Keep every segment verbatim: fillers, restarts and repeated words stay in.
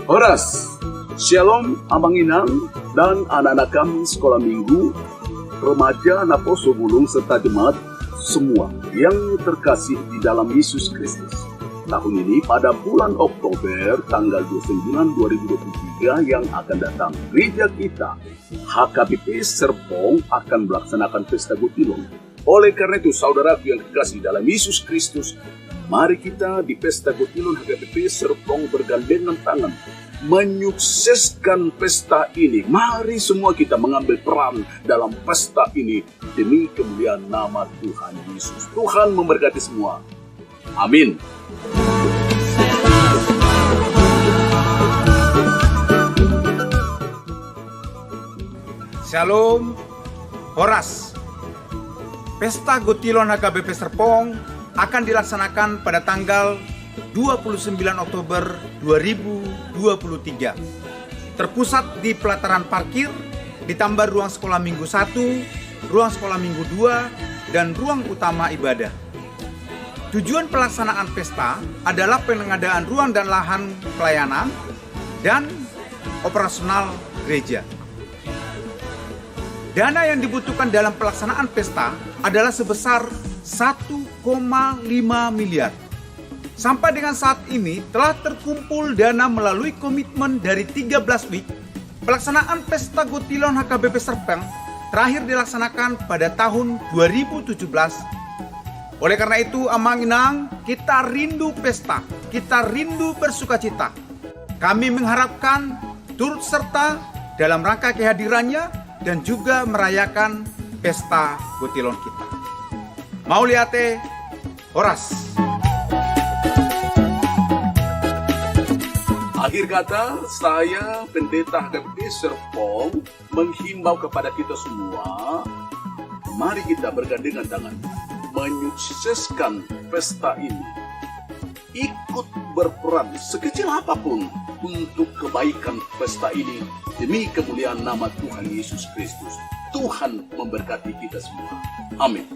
Horas, Shalom, Amang Inang, dan anak-anak kami sekolah minggu, remaja, naposo bulung, serta jemaat semua yang terkasih di dalam Yesus Kristus. Tahun ini, pada bulan Oktober, tanggal dua puluh sembilan dua ribu dua puluh tiga yang akan datang, gereja kita, H K B P Serpong, akan melaksanakan pesta Gotilon. Oleh karena itu, saudaraku yang kekasih dalam Yesus Kristus, mari kita di pesta Gotilon H K B P Serpong bergandengan tangan menyukseskan pesta ini. Mari semua kita mengambil peran dalam pesta ini demi kemuliaan nama Tuhan Yesus. Tuhan memberkati semua. Amin. Shalom, horas. Pesta Gotilon H K B P Serpong akan dilaksanakan pada tanggal dua puluh sembilan Oktober dua ribu dua puluh tiga. Terpusat di pelataran parkir, ditambah ruang sekolah minggu satu, ruang sekolah minggu dua, dan ruang utama ibadah. Tujuan pelaksanaan pesta adalah pengadaan ruang dan lahan pelayanan dan operasional gereja. Dana yang dibutuhkan dalam pelaksanaan pesta adalah sebesar satu koma lima miliar. Sampai dengan saat ini telah terkumpul dana melalui komitmen dari tiga belas week. Pelaksanaan Pesta Gotilon H K B P Serpong terakhir dilaksanakan pada tahun dua ribu tujuh belas. Oleh karena itu, Amang Inang, kita rindu pesta, kita rindu bersukacita. Kami mengharapkan turut serta dalam rangka kehadirannya dan juga merayakan Pesta Gotilon kita. Mauliate, horas. Akhir kata, saya Pendeta H K B P Serpong menghimbau kepada kita semua, mari kita bergandengan tangan menyukseskan pesta ini. Ikut berperan sekecil apapun untuk kebaikan pesta ini demi kemuliaan nama Tuhan Yesus Kristus. Tuhan memberkati kita semua. Amin.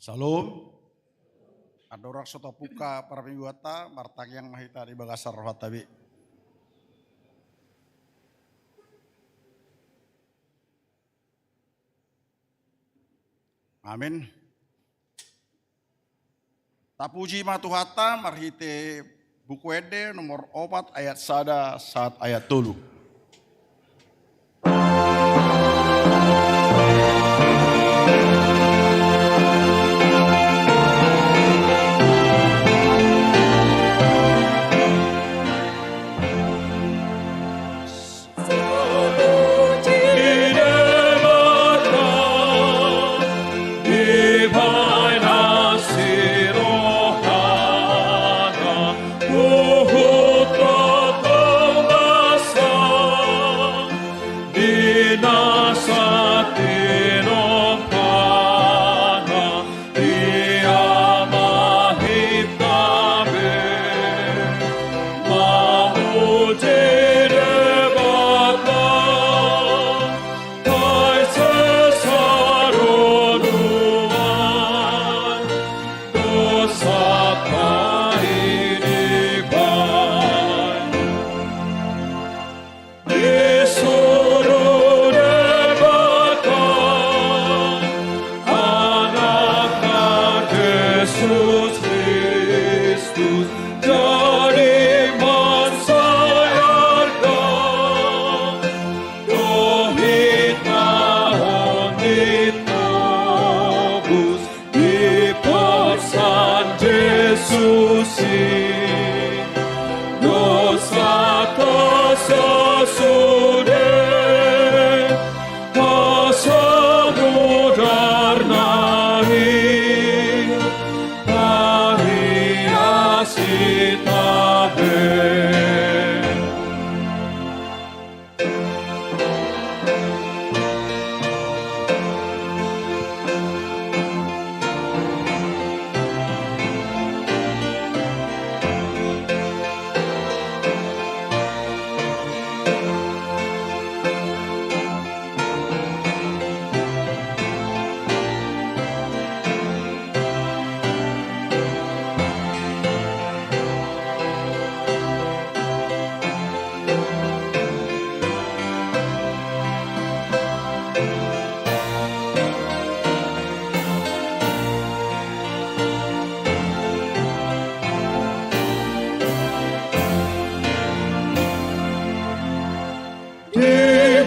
Shalom. Andorang so tapungka parmingguanta, martangiang ma hita di bagasan rohanta be. Amin. Tapuji ma Tuhanta marhite Buku Ende nomor opat ayat sada sahat ayat tolu. Di suru Debata, Anakna Jesus Kristus, jadi mansai arga, dohot na on ditobus. Dipesan Jesus i dosanta sasude, asa mudarna i parias hita be.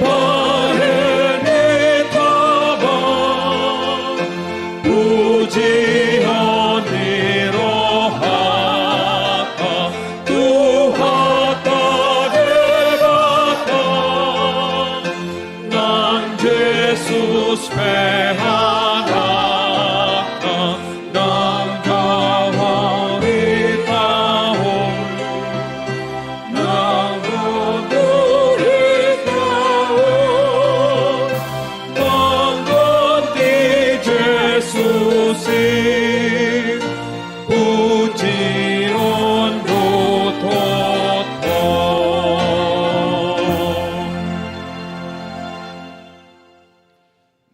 Dibahen hita ma pujion ni rohanta, Tuhanta Debata, nang Jesus pe Anakna, nang dao hita on, nang gondur hita on, nang gondur Jesus i, pujion do tongtong.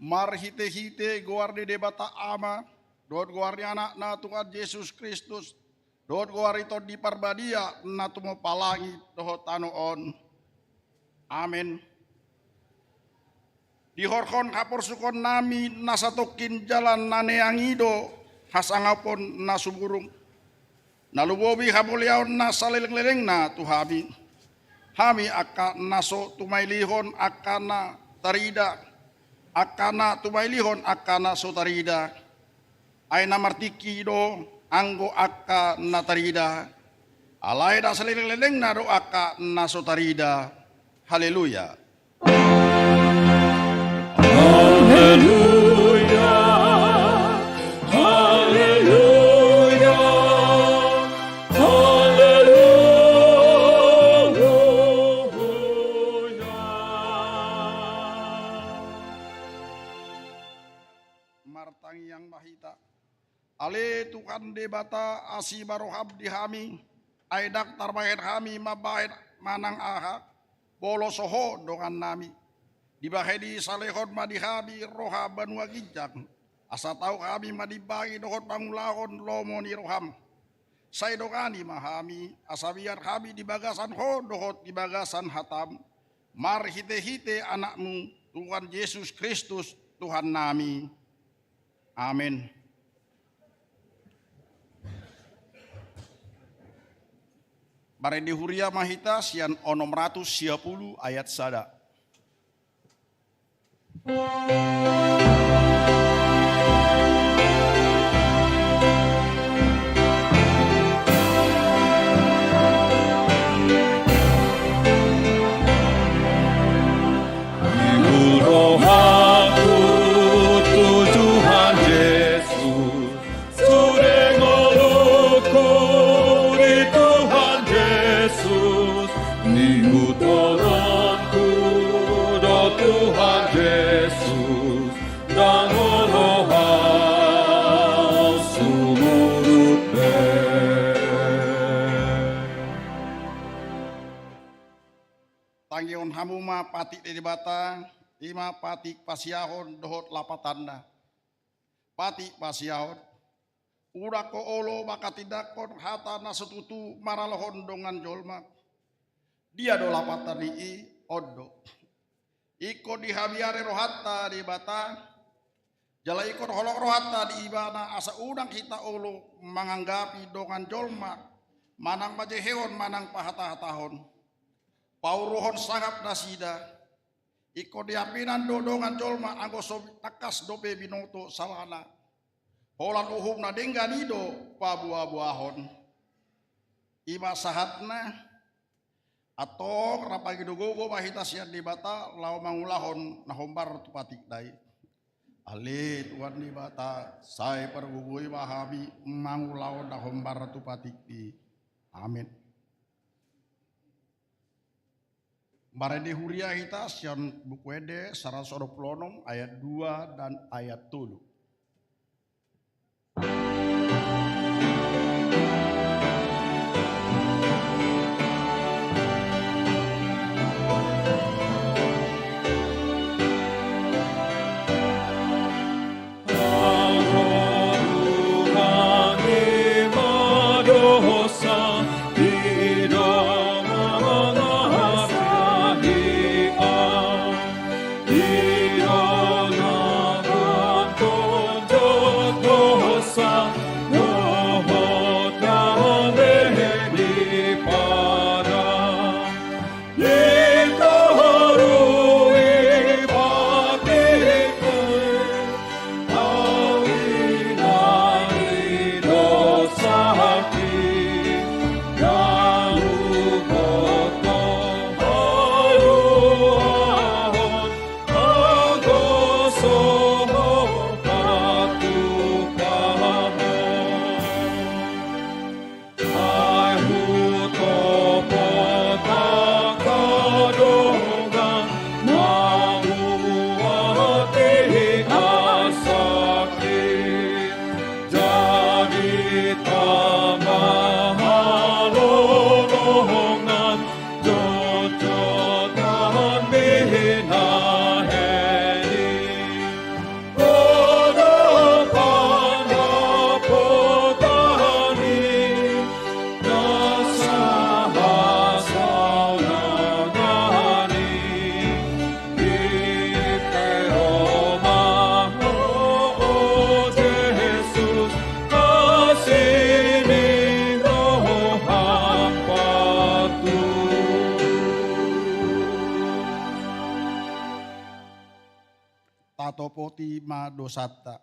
Marhitehite goar ni Debata Ama, dohot goar ni Anakna Tuhan Jesus Kristus, dohot goar ni Tondi Parbadia, na tumompa langit dohot tano on. Amen. Dihorhon haporsuhon nami na satongkin jala na neang i do hasangapon na sumurung, na lumobi hamuliaon na salelenglelengna tu hami. Hami angka na so tumailihon angka na tarida, angka na tumailihon angka na so tarida. Ai na martingki do anggo angka na tarida, alai na salelenglelengna do angka na so tarida. Haleluya. Haleluya. Haleluya. Haleluya. Martangiang ma hita. Ale Tuhan Debata, asi ma roham di hami, ai ndang tarbahen hami mambahen manang aha, molo so Ho dongan nami. Dibahen i salehon ma di hami roha banua ginjang, Asa tau hami manimbangi dohot mangulahon lomo ni roham. Sai dongani ma hami, asa mian hami di bagasan Ho dohot di bagasan hatam, marhite-hite Anakmu, Tuhan Jesus Kristus, Tuhannami. Amen. Marende huria ma hita sian onom ratus sia pulu ayat sada. Rohangku tu Tuhan Jesus, sude ngolungku di Tuhan Jesus, ningu toronku do Tuhan Jesus, ndang olo hau sumurut be. Tangihon hamu ma patik ni Debata, i ma patik pasiahon dohot lapatanna. Patik pasiahon. Unang ho olo manghatindanghon hata na so tutu maralohon dongan jolma. Dia do lapatan ni i? On do. Ingkon dihabiari rohanta Debata, jala ingkon holong rohanta di Ibana asa unang hita olo manganggapi dongan jolma manang manjehehon manang pahatahatahon, pauruhon sangap nasida. Ingkon diambinan do dongan jolma anggo so tangkas dope binoto salana. Holan uhum na denggan i do paboaboahon. I ma sahatna. Antong rap mangido gogo ma hita sian Debata laho mangulahon na hombar tu patikna i. Ale Tuhan Debata, sai pargogoi ma hami mangulahon na hombar tu patikmi. Amen. Marende huria hita sian Buku Ende saratus onom pulu onom ayat dua dan ayat tolu. Tatopoti ma dosanta.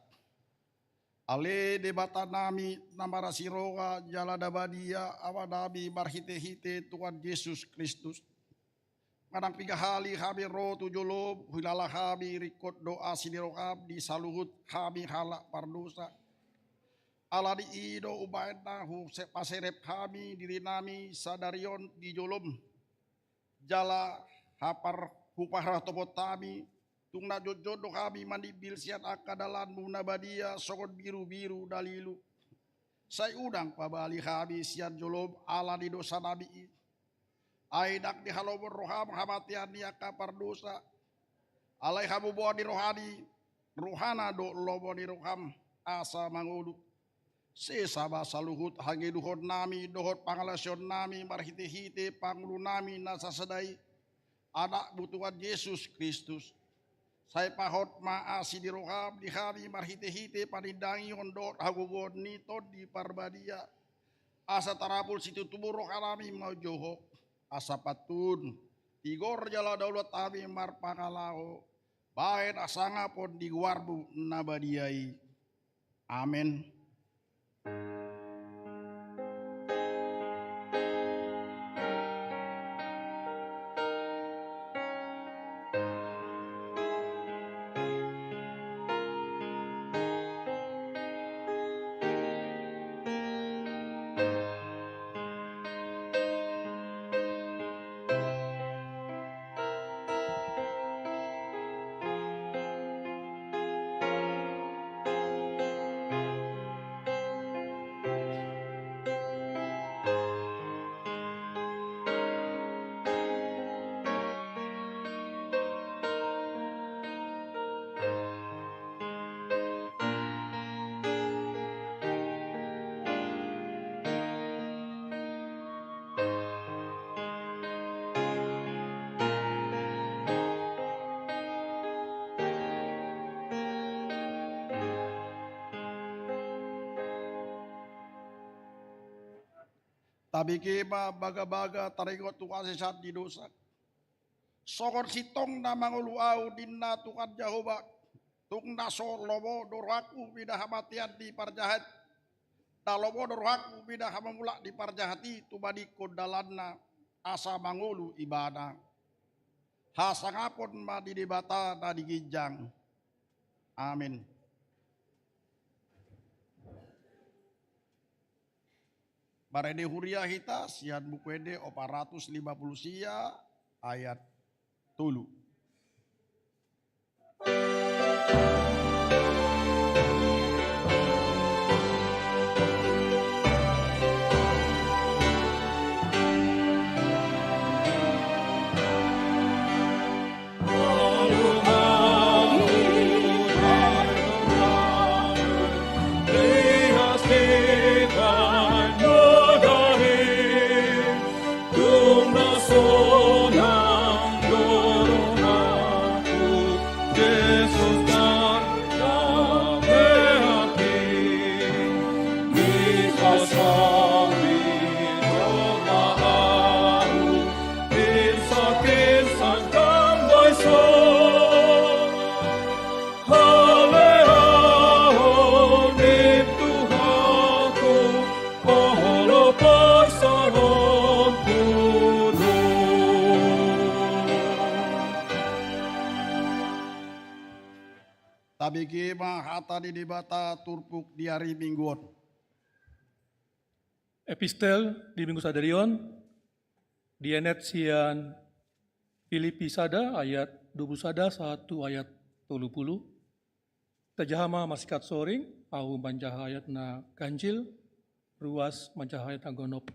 Ale Debatanami na marasi roha jala na badia, Amanami marhitehite Tuhan Jesus Kristus. Manang piga hali hami ro tu jolom, huhilala hami ringkot do asi ni roham di saluhut hami halak pardosa. Alani i do umbahen na hupaserep hami dirinami sadari on di jolom. Jala hapar huparhatopot hami, tung na jotjot do hami manimbil sian angka dalanmu na badia songon birubiru na lilu. Sai unang pabali hami sian jolom ala ni dosanami i. Ai ndang dihalomon roham hamatean ni angka pardosa. Alai hamuboan ni rohami, rohana dohot lomo ni roham asa mangolu. Sesa ma saluhut hangoluonnami dohot pangalaosionnami marhitehite pangolunami na sasada i, Anakmu Tuhan Jesus Kristus. Sai pahot ma asi ni roham di hami marhitehite panindangihon dohot hagogoon ni Tondi Parbadia, asa tarapul situtu rohanami manjou Ho, asa pantun tigor jala daulahon hami marpangalaho bahen hasangapon di goarmu na badia i. Amen. Tabege ma bagabaga taringot tu hasesaan ni dosa. Songon sintong na mangolu ahu, ninna Tuhan Jahowa, tung na so lomo do rohangku mida hamatean ni parjahat, na lomo do rohangku mida hamamulak ni parjahat i tumadingkon dalanna, asa mangolu ibana. Hasangapon ma di Debata na di ginjang. Amen. Marende huria hita sian Buku Ende opat ratus lima puluh sia, ayat tolu. Tabege ma hata ni Debata turpuk di ari Minggu on. Epistel di Minggu sadari on dienet sian Pilipi sada ayat dua puluh sada sahat tu ayat tolu puluh. Tajaha ma masikat soring, ahu manjaha ayat na ganjil, ruas manjaha ayat na gonop.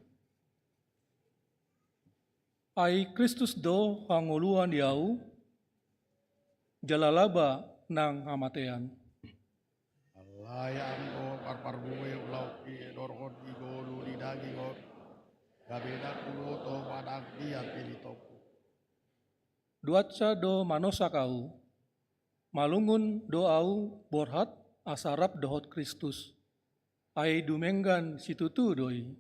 Ai Kristus do hangoluan di ahu, jala laba nang hamatean. Alai anggo parparbue ulaon i dorhon di ngolu ni daging on, gabe ndang huboto manang dia pilitongku. Duansa do manosak ahu, malungun do ahu borhat asa rap dohot Kristus. Ai dumenggan situtu do i.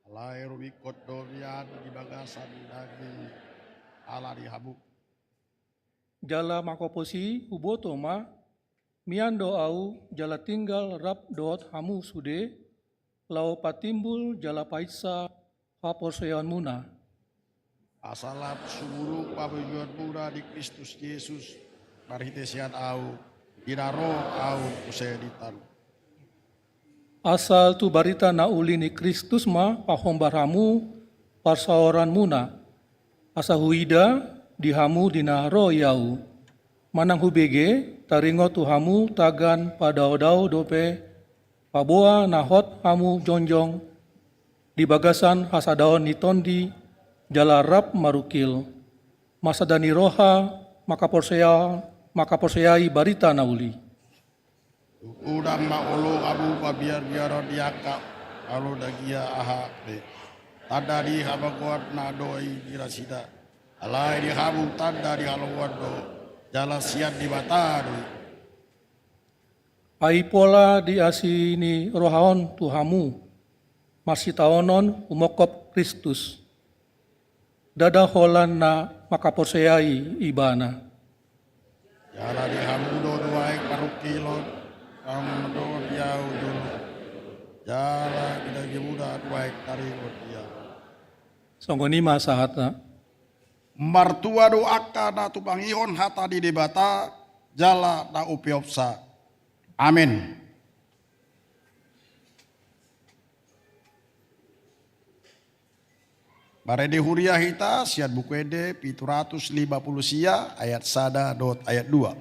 Alai rumingkot do mian di bagasan daging ala ni hamu. Jala mangkopos i huboto ma, mian do ahu jala tinggal rap dohot hamu sude, laho patimbul jala painsa haporseaonmuna. Asa lam sumurung pamujuonmuna di Kristus Jesus, marhite sian ahu, di na ro ahu muse di talu. Asal tu barita na uli ni Kristus ma pahombar hamu parsaoranmuna, asa huida di hamu di na ro i ahu, manang hubege taringot tu hamu tagan padaodao dope, paboa na hot hamu jongjong di bagasan hasadaon ni tondi jala rap marungkil, marsada ni roha, mangkaporseaon, mangkaporseai barita na uli. Tung unang ma olo hamu pabiarbiaron ni angka, molo na gia aha pe, tanda ni habagoan na do i di nasida. Alai di hamu tanda ni halomoan do, jala sian Debata do i. Ai pola di asi ni roha on tu hamu, marsitaonon humongkop Kristus. Ndada holan na mangkaporseai Ibana. Jala di hamu do nuaeng parungkilon, hamu do di ahu jolo. Jala di dagingmuna nuaeng taringot ia. Songon i ma sahatna. Martua do angka na tumangihon hata ni Debata, jala na umpeopsa. Amen. Marende huria hita sian Buku Ende pitu ratus lima pulu sia, ayat sada dohot ayat dua.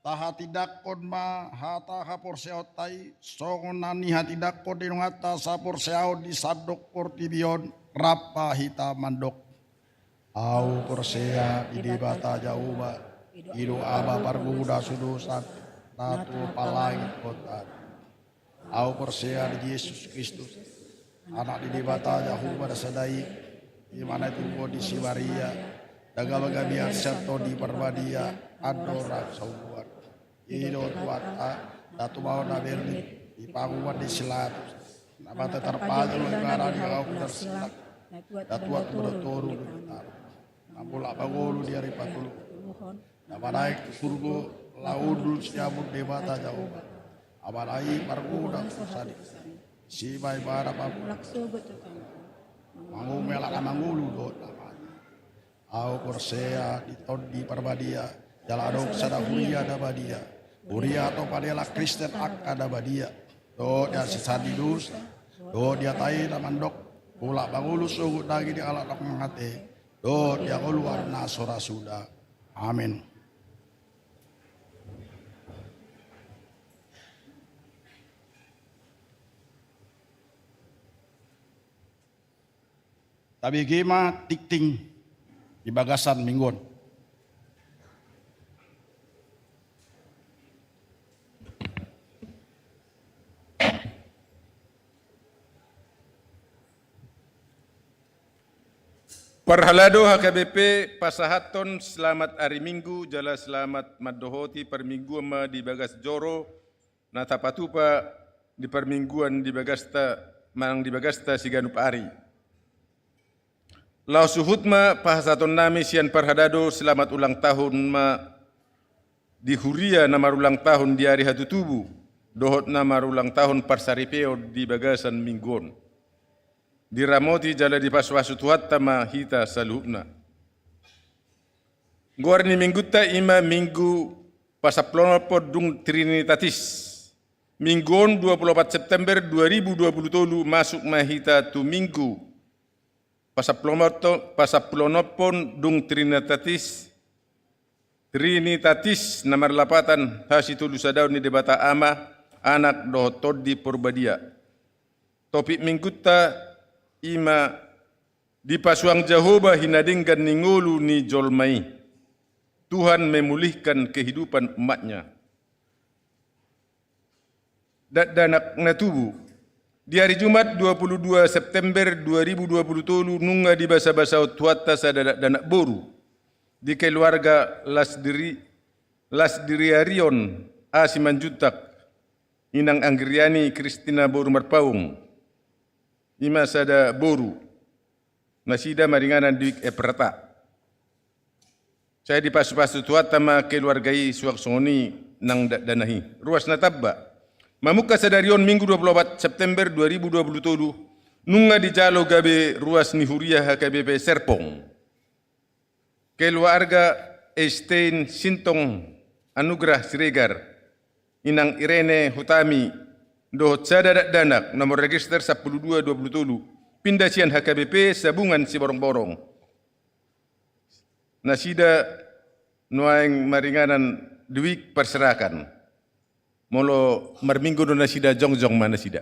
Tahatindangkon ma hata haporseaonta i, songon na nihatindangkon di nunganta saporseaon di sandok portibi on, rap ma hita mandok. Ahu porsea di Debata Jahowa, i do Ama parguna sude dosa, na tu palangit dohot tano. Ahu porsea di Jesus Kristus, Anak ni Debata Jahowa na sada i, i ma na tumbu di si Maria, na gabe gabean sian Tondi Parbadia, andorang saumur. I do Tuhanta, na tumaon na berlin, di panguhuman ni si Pilatus, na mate tarpajal, loas ibana di ahu pinarsilang, na tuat tu banua toru do ditaruhon. Na mulak mangolu di ari patoluhon, na manaek tu surgo, laho hundul siamun Debata Jahowa, Amana i parguna tu sadari on. Disi ma ibana mamulak sogot tu tangan. Mangolu halak na mangolu dohot na mate. Ahu porsea di Tondi Parbadia, jala adong sada huria na badia. Huria atau paniala Kristen angka na badia. Dohot di hasesaan ni dosa, dohot di hata i na mandok, mulak mangolu sogot nangkin di halak na mate, dohot di hangoluan na so ra suda. Amen. Tabege ma tingting di bagasan minggu on. Parhalado H K B P, pasahathon selamat ari Minggu jala selamat mandohoti parmingguan ma di bagas joro na tapatupa di parmingguan di bagasta, manang di bagasta siganup ari. Laos huhut ma pasahatonnami sian parhalado selamat ulang tahun ma di huria na marulang tahun di ari hatutubu, dohot na marulang tahun parsaripeon di bagasan minggu on. Diramoti jala dipasupasu Tuhanta ma hita saluhutna. Goar ni minggunta i ma minggu pasampuluonomhon dung Trinitatis. Minggu on dua puluh opat September dua ribu dua puluh tolu masuk ma hita tu minggu pasampuluonomhon, pasampuluonomhon dung Trinitatis, Trinitatis na marlapatan hasitolusadaon ni Debata Ama, Anak dohot Tondi Porbadia. Topik minggunta i ma dipasuang Jahowa hinadenggan ni ngolu ni jolma i. Tuhan memulihkan kehidupan umat-Nya. Dakdanak na tubu. Di ari Jumat dua puluh dua September dua ribu dua puluh tolu nunga dibasabasahon Tuhanta sada dakdanak boru di keluarga Lasdiri, Lasdiriarion A. Simanjuntak, inang Anggriani Kristina boru Marpaung. I ma sada boru. Nasida maringanan di Wik Ephrata. Sai dipasupasu Tuhanta ma keluarga i suang songon i nang dakdanak i. Ruas na tamba. Mamungka sadari on Minggu dua puluh opat September dua ribu dua puluh tolu, nunga dijalo gabe ruas ni huria H K B P Serpong. Keluarga Einstein Sintong Anugrah Siregar, inang Irene Hutami, dohot sada dakdanak, nomor register sampulu dua dua puluh tolu, pinda sian H K B P Sabungan Siborongborong. Nasida nuaeng maringanan di Wik Parserakan. Molo marminggu do nasida, jongjong ma nasida.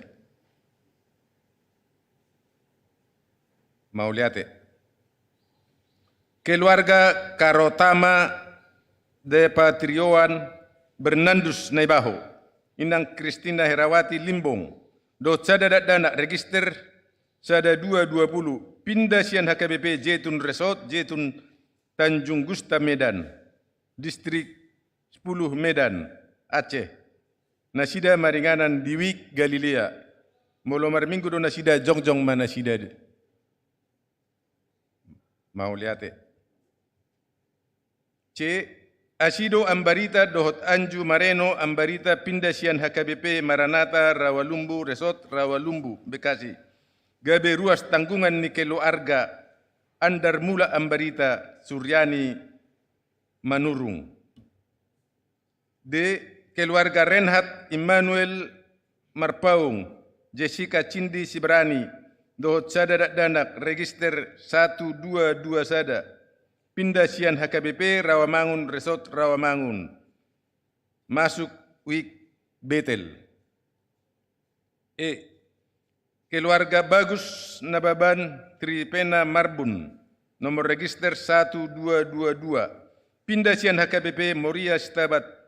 Mauliate. Keluarga Karotama Depatrioan Bernandus Naibaho, inang Kristina Herawati Limbong, dohot sada dakdanak, register sada dua dua puluh, pinda sian H K B P Jetun Resort, Jetun, Tanjung Gusta, Medan, distrik sepuluh, Medan, Aceh. Nasida maringanan di Wik Galilea. Molo marminggu do nasida, jongjong ma nasida. Mauliate. C. Asi do Ambarita dohot Anju Mareno Ambarita pinda sian H K B P Maranatha Rawalumbu Resort, Rawalumbu, Bekasi, gabe ruas tanggungan ni keluarga Andarmula Ambarita Suryani Manurung. D. Keluarga Renhat Immanuel Marpaung, Jessica Cindi Sibarani, dohot sada dakdanak, register satu dua dua sada, pinda sian H K B P Rawamangun Resort, Rawamangun, masuk Wik Betel. E. Keluarga Bagus Nababan Tripena Marbun, nomor register satu dua dua dua, pinda sian H K B P Moria Sitabat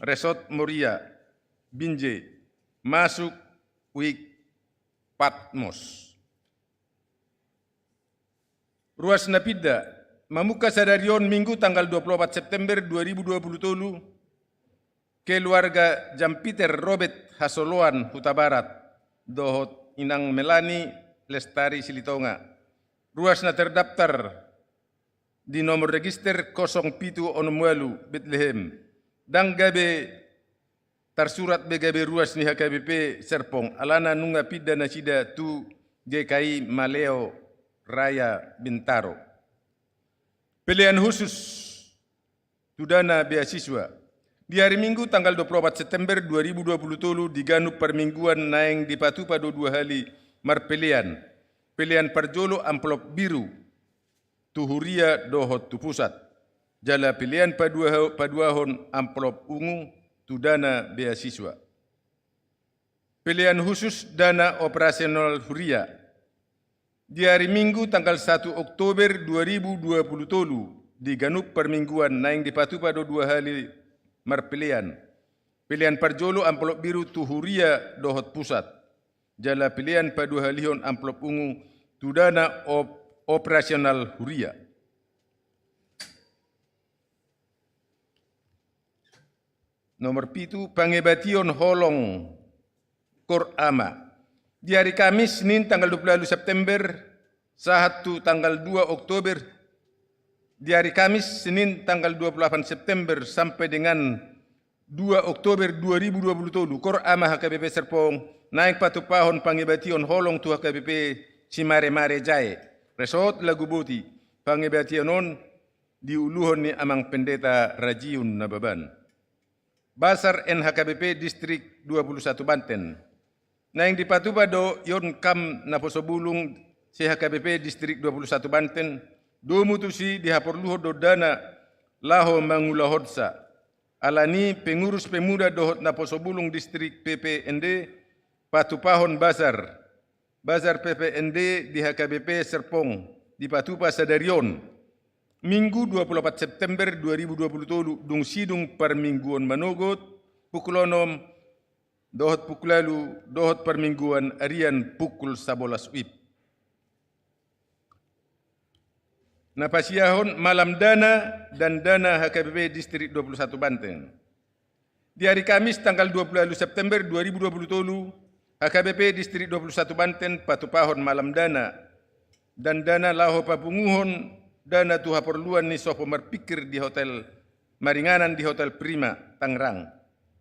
Resort, Moria, Binjai, masuk Wik Patmos. Ruas na pinda. Mamungka sadari on Minggu tanggal dua puluh opat September dua ribu dua puluh tolu, keluarga Jampiter Robert Hasoloan Hutabarat dohot inang Melani Lestari Silitonga. Ruas na terdaftar di nomor register kosong pitu onom walu, Betlehem. Ndang gabe tarsurat be gabe ruas ni H K B P Serpong, alana nunga pinda nasida tu G K I Maleo Raya Bintaro. Pelean khusus tu dana beasiswa. Di ari Minggu tanggal dua puluh opat September dua ribu dua puluh tolu, di ganup parmingguan naeng dipatupa do dua hali marpelean. Pelean parjolo amplop biru tu huria dohot tu pusat. Jala pelean padua-, paduahon amplop ungu tu dana beasiswa. Pelean khusus dana operasional huria. Di ari Minggu tanggal satu Oktober dua ribu dua puluh tolu, di ganup parmingguan naeng dipatupa do dua hali marpelean. Pelean parjolo amplop biru tu huria dohot pusat. Jala pelean paduahalihon amplop ungu tu dana op-, operasional huria. Nomor pitu, pangebation holong kor ama. Di ari Kamis, Senin, tanggal dua puluh walu September, sahat tu tanggal dua Oktober, di ari Kamis, Senin, tanggal dua puluh delapan September, sampai dengan dua Oktober dua ribu dua puluh tolu, kor ama H K B P Serpong, naeng patupahon pangebation holong tu H K B P Simaremare Jae, Resort Laguboti, pangebation on diuluhon ni Amang Pendeta Rajiun Nababan. Basar N H K B P Distrik dua puluh satu Banten. Naeng dipatupa do i on kam naposo bulung se H K B P Distrik dua puluh satu Banten, domu tusi dihaporluhon do dana laho mangulahonsa. Alani pengurus pemuda dohot naposo bulung distrik P P N D patupahon bazar. Bazar P P N D di H K B P Serpong dipatupa sadari on, Minggu dua puluh opat September dua ribu dua puluh tolu, dung sidung parmingguon manogot pukul onom dohot pukul ualu, dohot parmingguon arian pukul sabolas wib. Na pasiahon malam dana, dandana H K B P Distrik dua puluh satu Banten. Di ari Kamis tanggal dua puluh ualu September dua ribu dua puluh tolu, H K B P Distrik dua puluh satu Banten patupahon malam dana, dandana laho papunguhon dana tu haporluan ni sopo marpingkir di hotel, maringanan di Hotel Prima, Tangerang.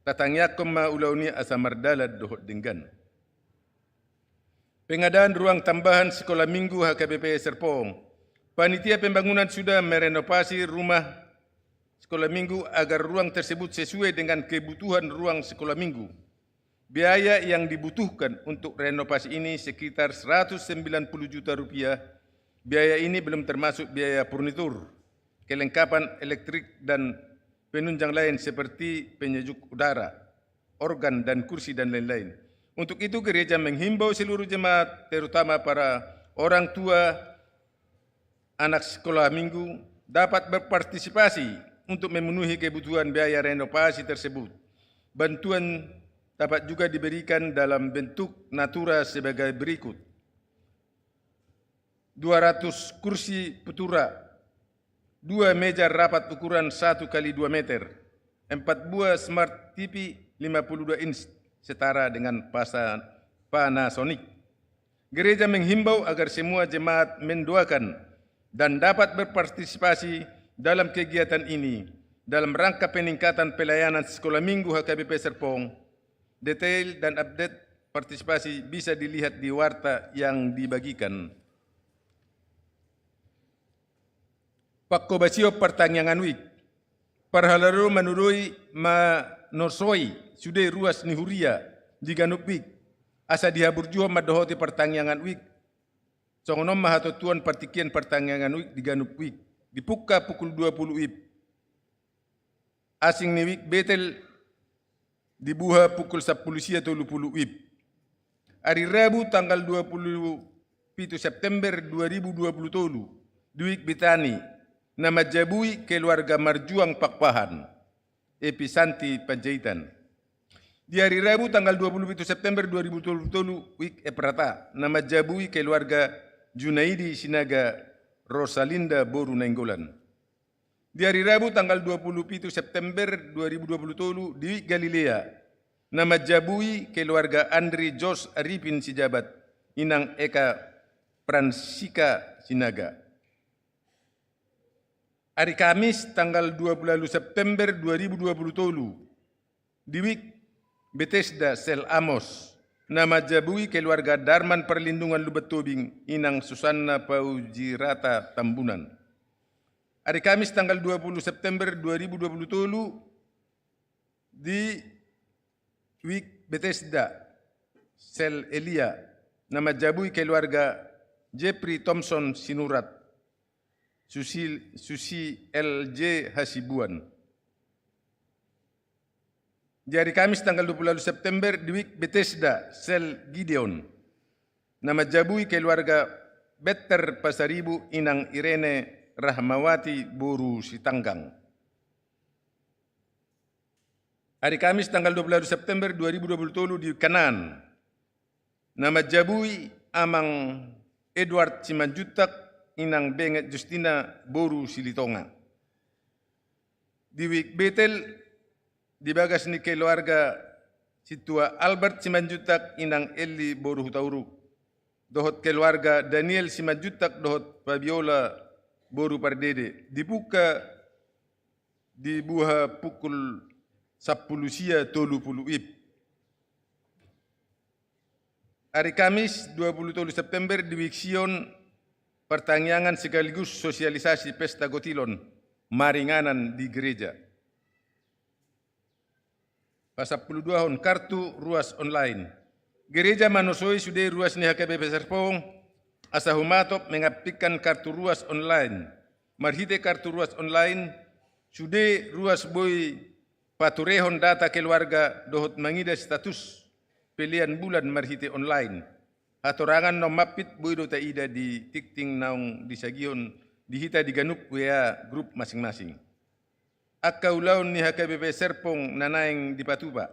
Tatangiangkon ma ulaon i asa mardalan dohot denggan. Pengadaan ruang tambahan Sekolah Minggu H K B P Serpong. Panitia pembangunan sudah merenovasi rumah Sekolah Minggu agar ruang tersebut sesuai dengan kebutuhan ruang Sekolah Minggu. Biaya yang dibutuhkan untuk renovasi ini sekitar seratus sembilan puluh juta rupiah. Biaya ini belum termasuk biaya furnitur, kelengkapan elektrik dan penunjang lain seperti penyejuk udara, organ dan kursi dan lain-lain. Untuk itu, gereja menghimbau seluruh jemaat, terutama para orang tua anak sekolah minggu, dapat berpartisipasi untuk memenuhi kebutuhan biaya renovasi tersebut. Bantuan dapat juga diberikan dalam bentuk natura sebagai berikut: dua ratus kursi putura, dua meja rapat ukuran satu kali dua meter, empat buah smart T V lima puluh dua inch setara dengan pasa-, Panasonic. Gereja menghimbau agar semua jemaat mendoakan dan dapat berpartisipasi dalam kegiatan ini dalam rangka peningkatan pelayanan Sekolah Minggu H K B P Serpong. Detail dan update partisipasi bisa dilihat di warta yang dibagikan. Pangkobasion partangiangan wijk. Parhalado manodoi manosoi sude ruas ni huria di ganup wijk, asa dihaburjuhon mandohoti partangiangan wijk. Songon on ma hatontuon partingkian partangiangan wijk di ganup wijk. Dipungka pukul dua puluh wib. Asing ni wijk Betel dibuha pukul sampulu sia tolu pulu wib. Ari Rabu tanggal dua puluh pitu September dua ribu dua puluh tolu, di wijk Betani, na manjabui keluarga marjuang Pakpahan, Epi Santi Panjaitan. Di ari Rabu tanggal dua puluh pitu September dua ribu dua puluh tolu, wijk Eprata, na manjabui keluarga Junaidi Sinaga, Rosalinda boru Nainggolan. Di ari Rabu tanggal dua puluh pitu September dua ribu dua puluh tolu, di wijk Galilea, na manjabui keluarga Andri Jos Arifin Sijabat, inang Eka Pransika Sinaga. Ari Kamis tanggal dua puluh ualu September dua ribu dua puluh tolu, di wijk Betesda sel Amos, na manjabui keluarga Darman Perlindungan Lumban Tobing, inang Susanna Paujirata Tambunan. Ari Kamis tanggal dua puluh September dua ribu dua puluh tolu, di wijk Betesda sel Elia, na manjabui keluarga Jeffrey Thompson Sinurat, Susi, Susi L J Hasibuan. Di ari Kamis tanggal dua puluh ualu September, di wijk Betesda sel Gideon, na manjabui keluarga Better Pasaribu, inang Irene Rahmawati boru Sitanggang. Ari Kamis tanggal dua puluh ualu September dua ribu dua puluh tolu, di Kanaan, na manjabui amang Edward Simanjuntak, inang Benget Justina boru Silitonga. Di wijk Betel, di bagas ni keluarga Sintua Albert Simanjuntak, inang Eli boru Hutauruk, dohot keluarga Daniel Simanjuntak dohot Fabiola boru Pardede, dipungka dibuha pukul sampulu sia tolu pulu wib. Ari Kamis dua puluh tolu September, di wijk Sion, partangiangan sekaligus sosialisasi pesta gotilon maringanan di gereja. Pasampuluduahon kartu ruas online. Gereja manosoi sude ruas ni H K B P Serpong asa humatop mengampingkan kartu ruas online. Marhite kartu ruas online, Sude ruas boi paturehon data keluarga dohot mangida status pelean bulan marhite online. Hatorangan naung mampit boi do taida di tingting naung disagihon di hita di ganup W A grup masing-masing. Angka ulaon ni H K B P Serpong na naeng dipatupa.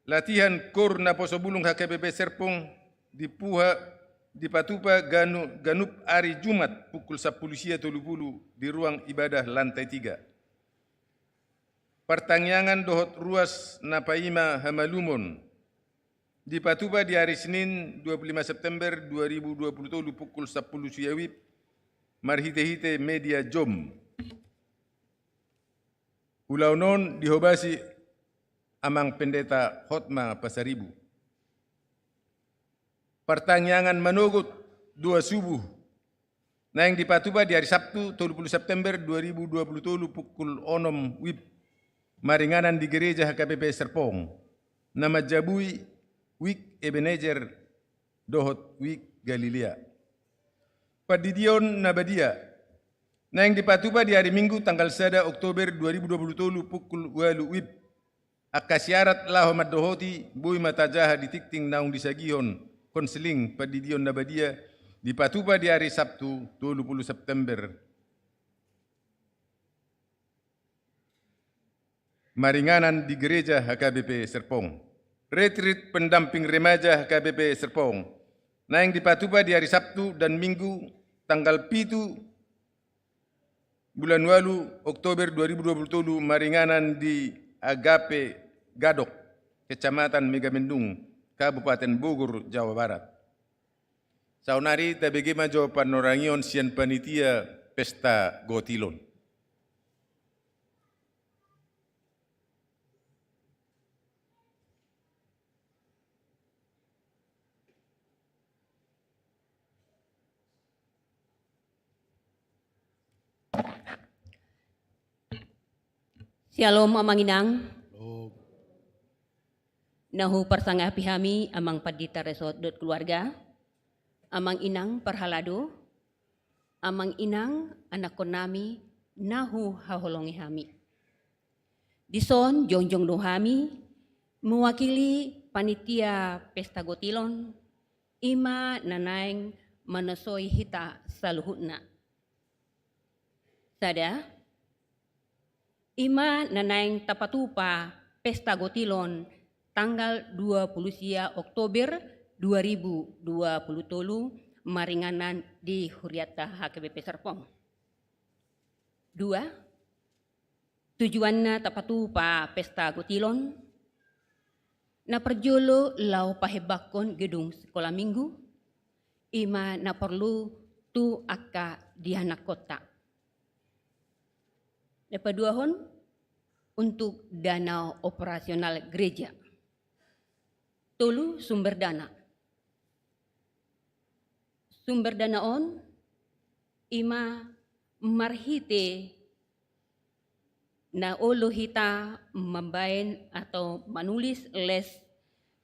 Latihan KOR Naposobulung H K B P Serpong dipuha, dipatupa ganu-, ganup ari Jumat pukul sampulu sia tolu pulu di ruang ibadah lantai tiga. Partangiangan dohot ruas na paima hamalumon dipatupa di ari Senin dua pulu lima September dua ribu dua pulu tolu pukul sampulu sia WIB marhite-hite media Zoom. Ulaon on dihobasi Amang Pendeta Hotma Pasaribu. Partangiangan manogot doa subuh naeng dipatupa di ari Sabtu tolu pulu September dua ribu dua pulu tolu pukul onom WIB maringanan di Gereja H K B P Serpong na manjabui WIK Ebenezer dohot WIK Galilea. Pandidion na badia naeng dipatupa di ari Minggu tanggal sada Oktober dua ribu dua pulu tolu pukul ualu WIB. Angka syarat laho mandohoti boi ma tajaha di tingting naung disagihon konseling pandidion na badia dipatupa di ari Sabtu tolu pulu September maringanan di Gereja H K B P Serpong. Retreat pendamping remaja H K B P Serpong naeng dipatupa di ari Sabtu dan Minggu tanggal pitu bulan ualu Oktober dua ribu dua pulu tolu maringanan di Agape Gadok, Kecamatan Megamendung, Kabupaten Bogor, Jawa Barat. Saonari tabege ma jo panorangion sian panitia pesta gotilon. Syalom Amang Inang. Syalom. Na huparsangapi hami Amang Pandita Resort dohot keluarga, Amang Inang parhalado, Amang Inang anakkonnami na huhaholongi hami. Dison jongjong do hami mewakili panitia pesta gotilon, i ma na naeng manosoi hita saluhutna. Sada, i ma na naeng tapatupa pesta gotilon tanggal dua pulu sia Oktober dua ribu dua pulu tolu maringanan di hurianta H K B P Serpong. Dua, tujuanna tapatupa pesta gotilon, na parjolo laho pahembangkon gedung sekolah minggu, i ma na porlu tu angka dianakkonta. Na paduahon, untuk dana operasional gereja. Tolu, sumber dana. Sumber dana on i ma marhite na olo hita mambaen atau manulis les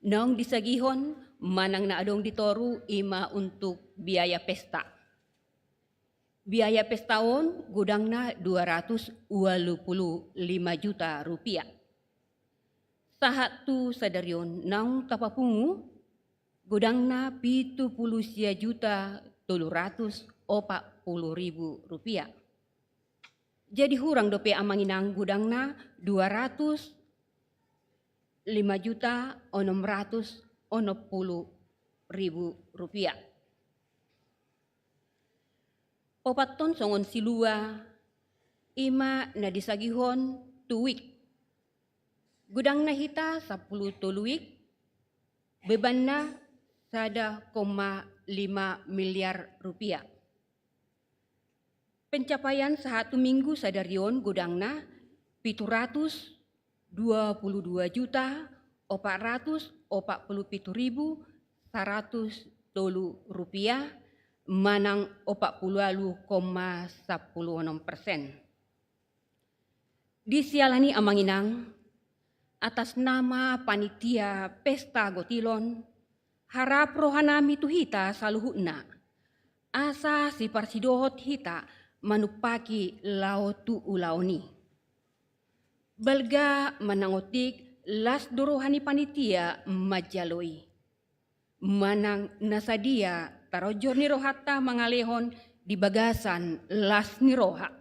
naung disagihon manang na adong di toru, i ma untuk biaya pesta. Biaya pesta on godangna dua ratus ualu pulu lima juta rupiah. Sahat tu sadari on naung tapapungu godangna pitu pulu sia juta tolu ratus opat pulu ribu rupiah. Jadi hurang dope Amang Inang godangna dua ratus lima juta onom ratus onom pulu ribu rupiah. Opat on songon silua, i ma na disagihon tu WIK. Godangna hita sampulu tolu WIK, bebanna sada koma lima miliar rupiah. Pencapaian sahat tu minggu sadari on godangna pitu ratus dua pulu dua juta opat ratus opat pulu pitu ribu saratus tolu rupiah, manang opat pulu ualu koma sampulu onom persen. Di siala ni i Amang Inang, atas nama panitia pesta gotilon, harap rohanami tu hita saluhutna, asa siparsidohot hita manumpaki laho tu ulaon i. Balga manang otik, las do roha ni panitia manjalo i. Manang na sadia taronjong ni rohanta mangalehon di bagasan las ni roha.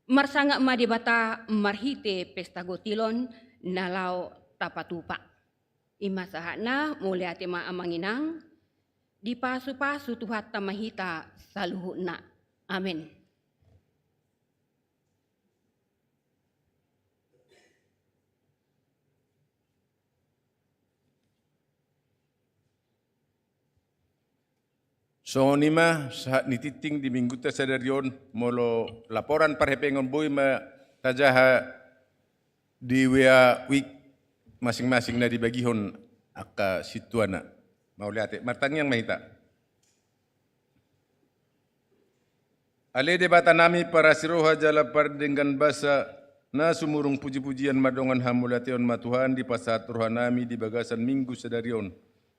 Marsangap ma Debata marhite pesta gotilon na laho tapatupa. I ma sahatna, mauliate ma amang inang, dipasupasu Tuhanta ma hita saluhutna. Amen. Songon i ma sahat ni tingting di minggunta sadari on, molo laporan parhepengon boi ma tajaha di W A week masing-masing na dibagihon angka sintuana. Mauliate, martangiang ma hita. Ale Debata nami parasi roha jala pardenggan basa, na sumurung puji-pujian mardongan hamuliateon ma Tuhan dipasahat roha nami di bagasan minggu sadari on.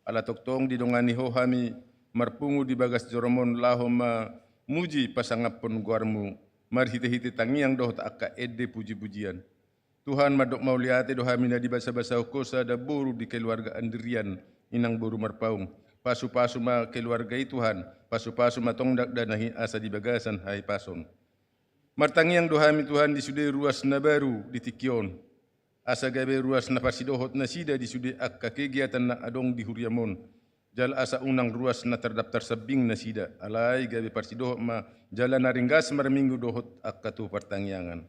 Ala tongtong didongani Ho hami marpungu di bagas joroMon laho mamuji pasangaphon goarMu, marhite-hite tangiang dohot angka ende puji-pujian. Tuhan, mandok mauliate do hami na dibasabasahon Ho sada boru di keluarga Andrian, inang boru Marpaung. Pasupasu ma keluarga i Tuhan, pasupasu ma tong dakdanak i asa di bagasan hahipason. Martangiang do hami Tuhan di sude ruas na baru di tingki on, asa gabe ruas na parsidohot nasida di sude angka kegiatan na adong di huriaMon. Jala asa unang ruas na tardaptar sambing nasida, alai gabe parsidohot ma jala na ringgas marminggu dohot angka tu partangiangan.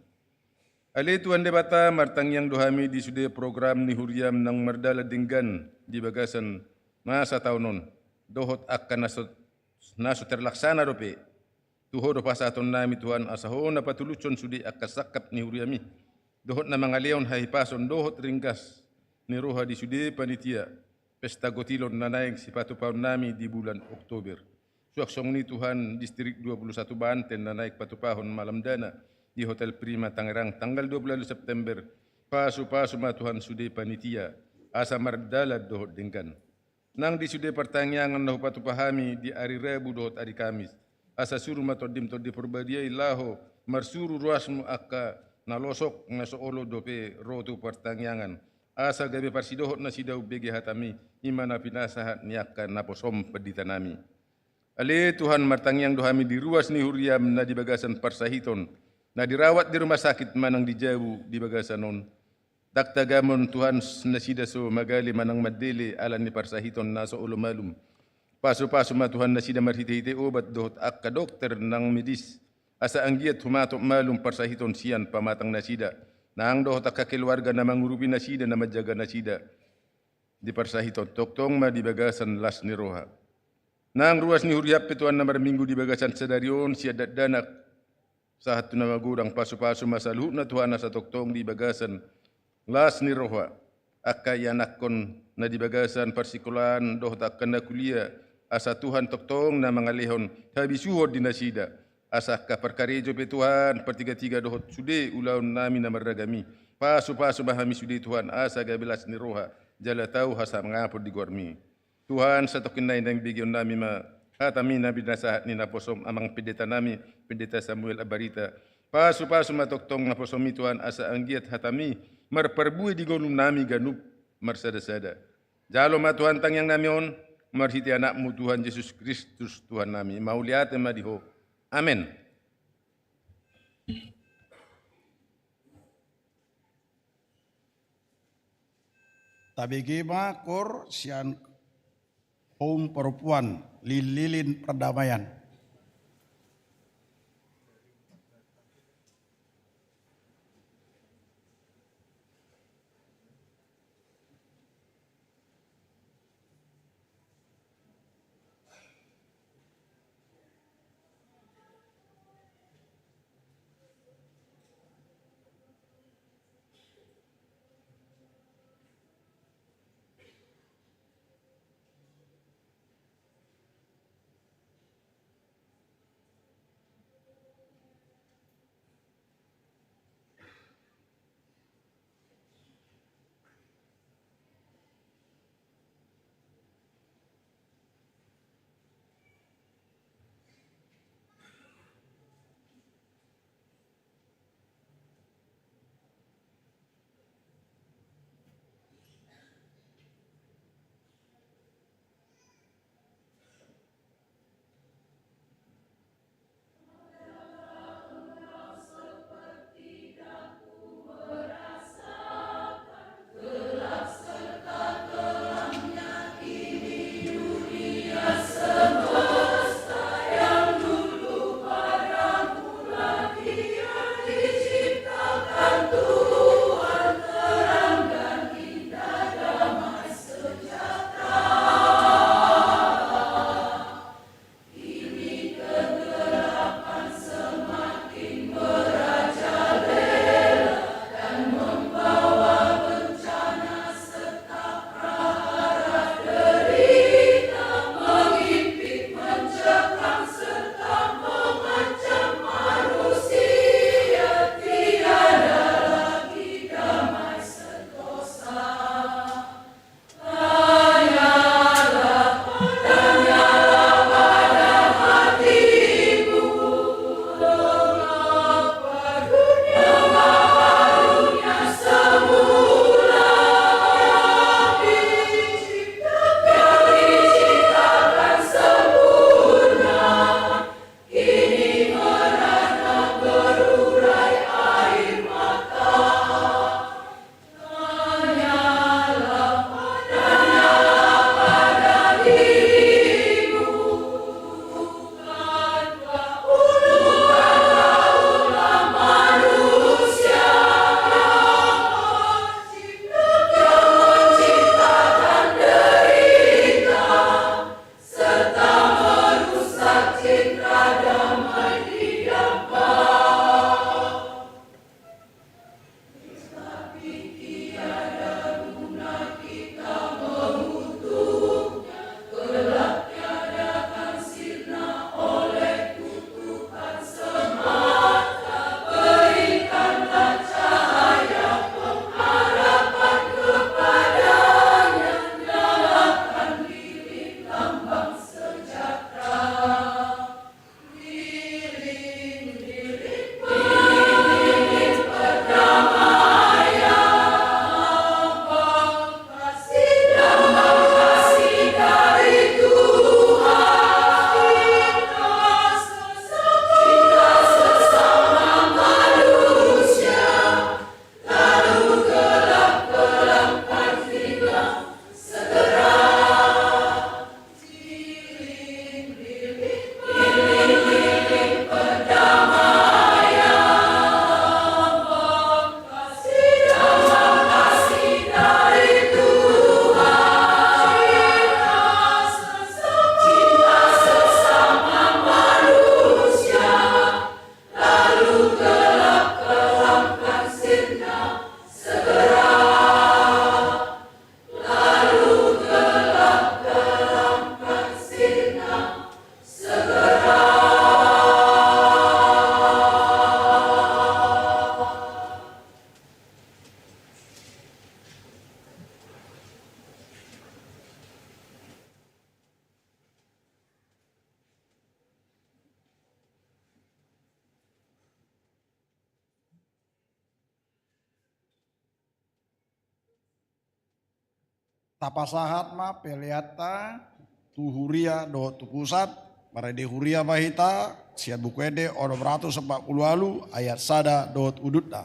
Ale Tuhan Debata, martangiang do hami di sude program ni huriaM naung mardalan denggan di bagasan na sataon on, dohot angka na so, na so terlaksana dope. Tu Ho do pasahaton nami Tuhan, asa Ho na patulushon sude angka sangkap ni huriaMi, dohot na mangalehon hahipason dohot ringgas ni roha di sude panitia pesta gotilon na naeng sipatupaon nami di bulan Oktober. Suang songon i Tuhan, distrik dua puluh satu Banten na naeng patupahon malam dana di Hotel Prima Tangerang tanggal dua puluh walu September. Pasupasu ma Tuhan sude panitia, asa mardalan dohot denggan. Nang di sude partangiangan na hupatupa hami di ari Rabu dohot ari Kamis, asa suru ma TondiM Tondi Parbadia i laho marsuru ruasMu angka na losok na so olo dope ro tu partangiangan, asa gabe parsidohot nasida umbege hataMi, i ma na pinasahat ni angka naposoM pandita nami. Ale Tuhan, martangiang do hami di ruas ni huriaM na di bagasan parsahiton, na dirawat di rumah sakit manang di jabu di bagasan on. Ndang tagamon Tuhan nasida so magale manang mandele ala ni parsahiton na so olo malum. Pasupasu ma Tuhan nasida marhitehite obat dohot angka dokter nang medis, asa anggiat humatop malum parsahiton sian pamatang nasida, nang dohot angka keluarga na mangurupi nasida, na manjaga nasida di parsahiton, tongtong ma di bagasan las ni roha. Nang ruas ni huriaM pe Tuhan na marminggu di bagasan sadari on, sian dakdanak sahat tu na magodang, pasupasu ma saluhutna Tuhan asa tongtong di bagasan las ni roha. Angka ianakhon na di bagasan parsikolaan dohot angka na kuliah, asa Tuhan tongtong na mangalehon habisuhon di nasida. Asa angka parkarejo pe Tuhan, partigatiga dohot sude ulaon nami na marragam i, pasupasu ma hami sude Tuhan, asa gabe las ni roha jala tau hasangapon di goarMi. Tuhan, satongkin nai naeng begeon nami ma hataMi na binasahat ni naposoM amang pendeta nami, Pendeta Samuel Abarita. Pasupasu ma tongtong naposoMi Tuhan, asa anggiat hataMi marparbue di ngolu nami ganup marsadasada. Jalo ma Tuhan tangiang nami on, marhite AnakMu Tuhan Jesus Kristus Tuhan nami. Mauliate ma di Ho. Amen. Tabege ma koor sian Koum Parompuan, Lilin-lilin Pardamaian. Tapasahat ma peleanta tu huria dohot tu pusat, marende huria ma hita, sian Buku Ende onom ratus empat puluh ualu ayat sada dohot udutna.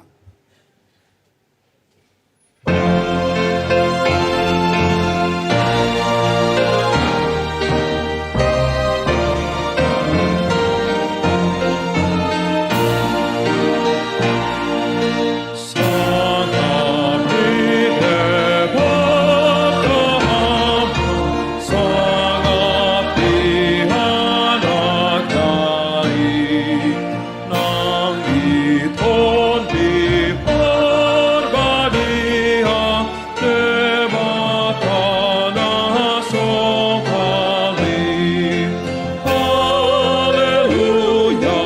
Haleluya,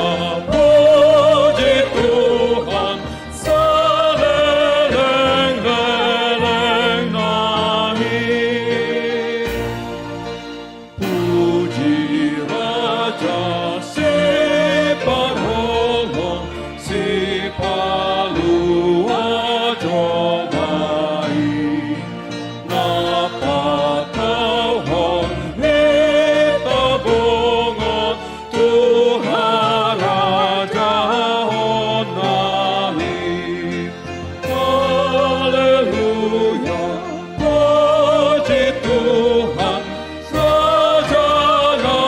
puji Tuhan, saleleng-leleng nai. Puji Raja Siparholong, Sipalua jolma i. Na patauhon hita bongot tu harajaonna i. Haleluya, puji Tuhan, Raja na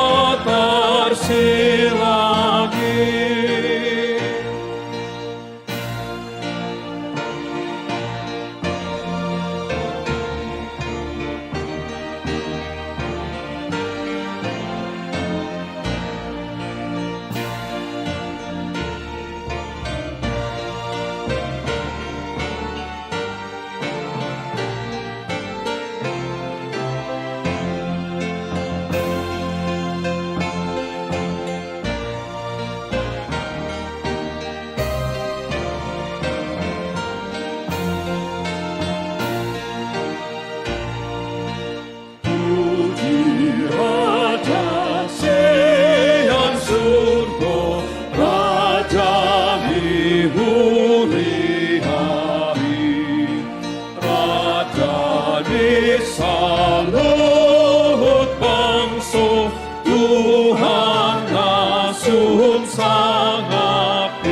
tarsilangit. Puji Raja sian surgo, Raja ni huria i, Raja ni saluhut bangso, Tuhan na sun sangap i.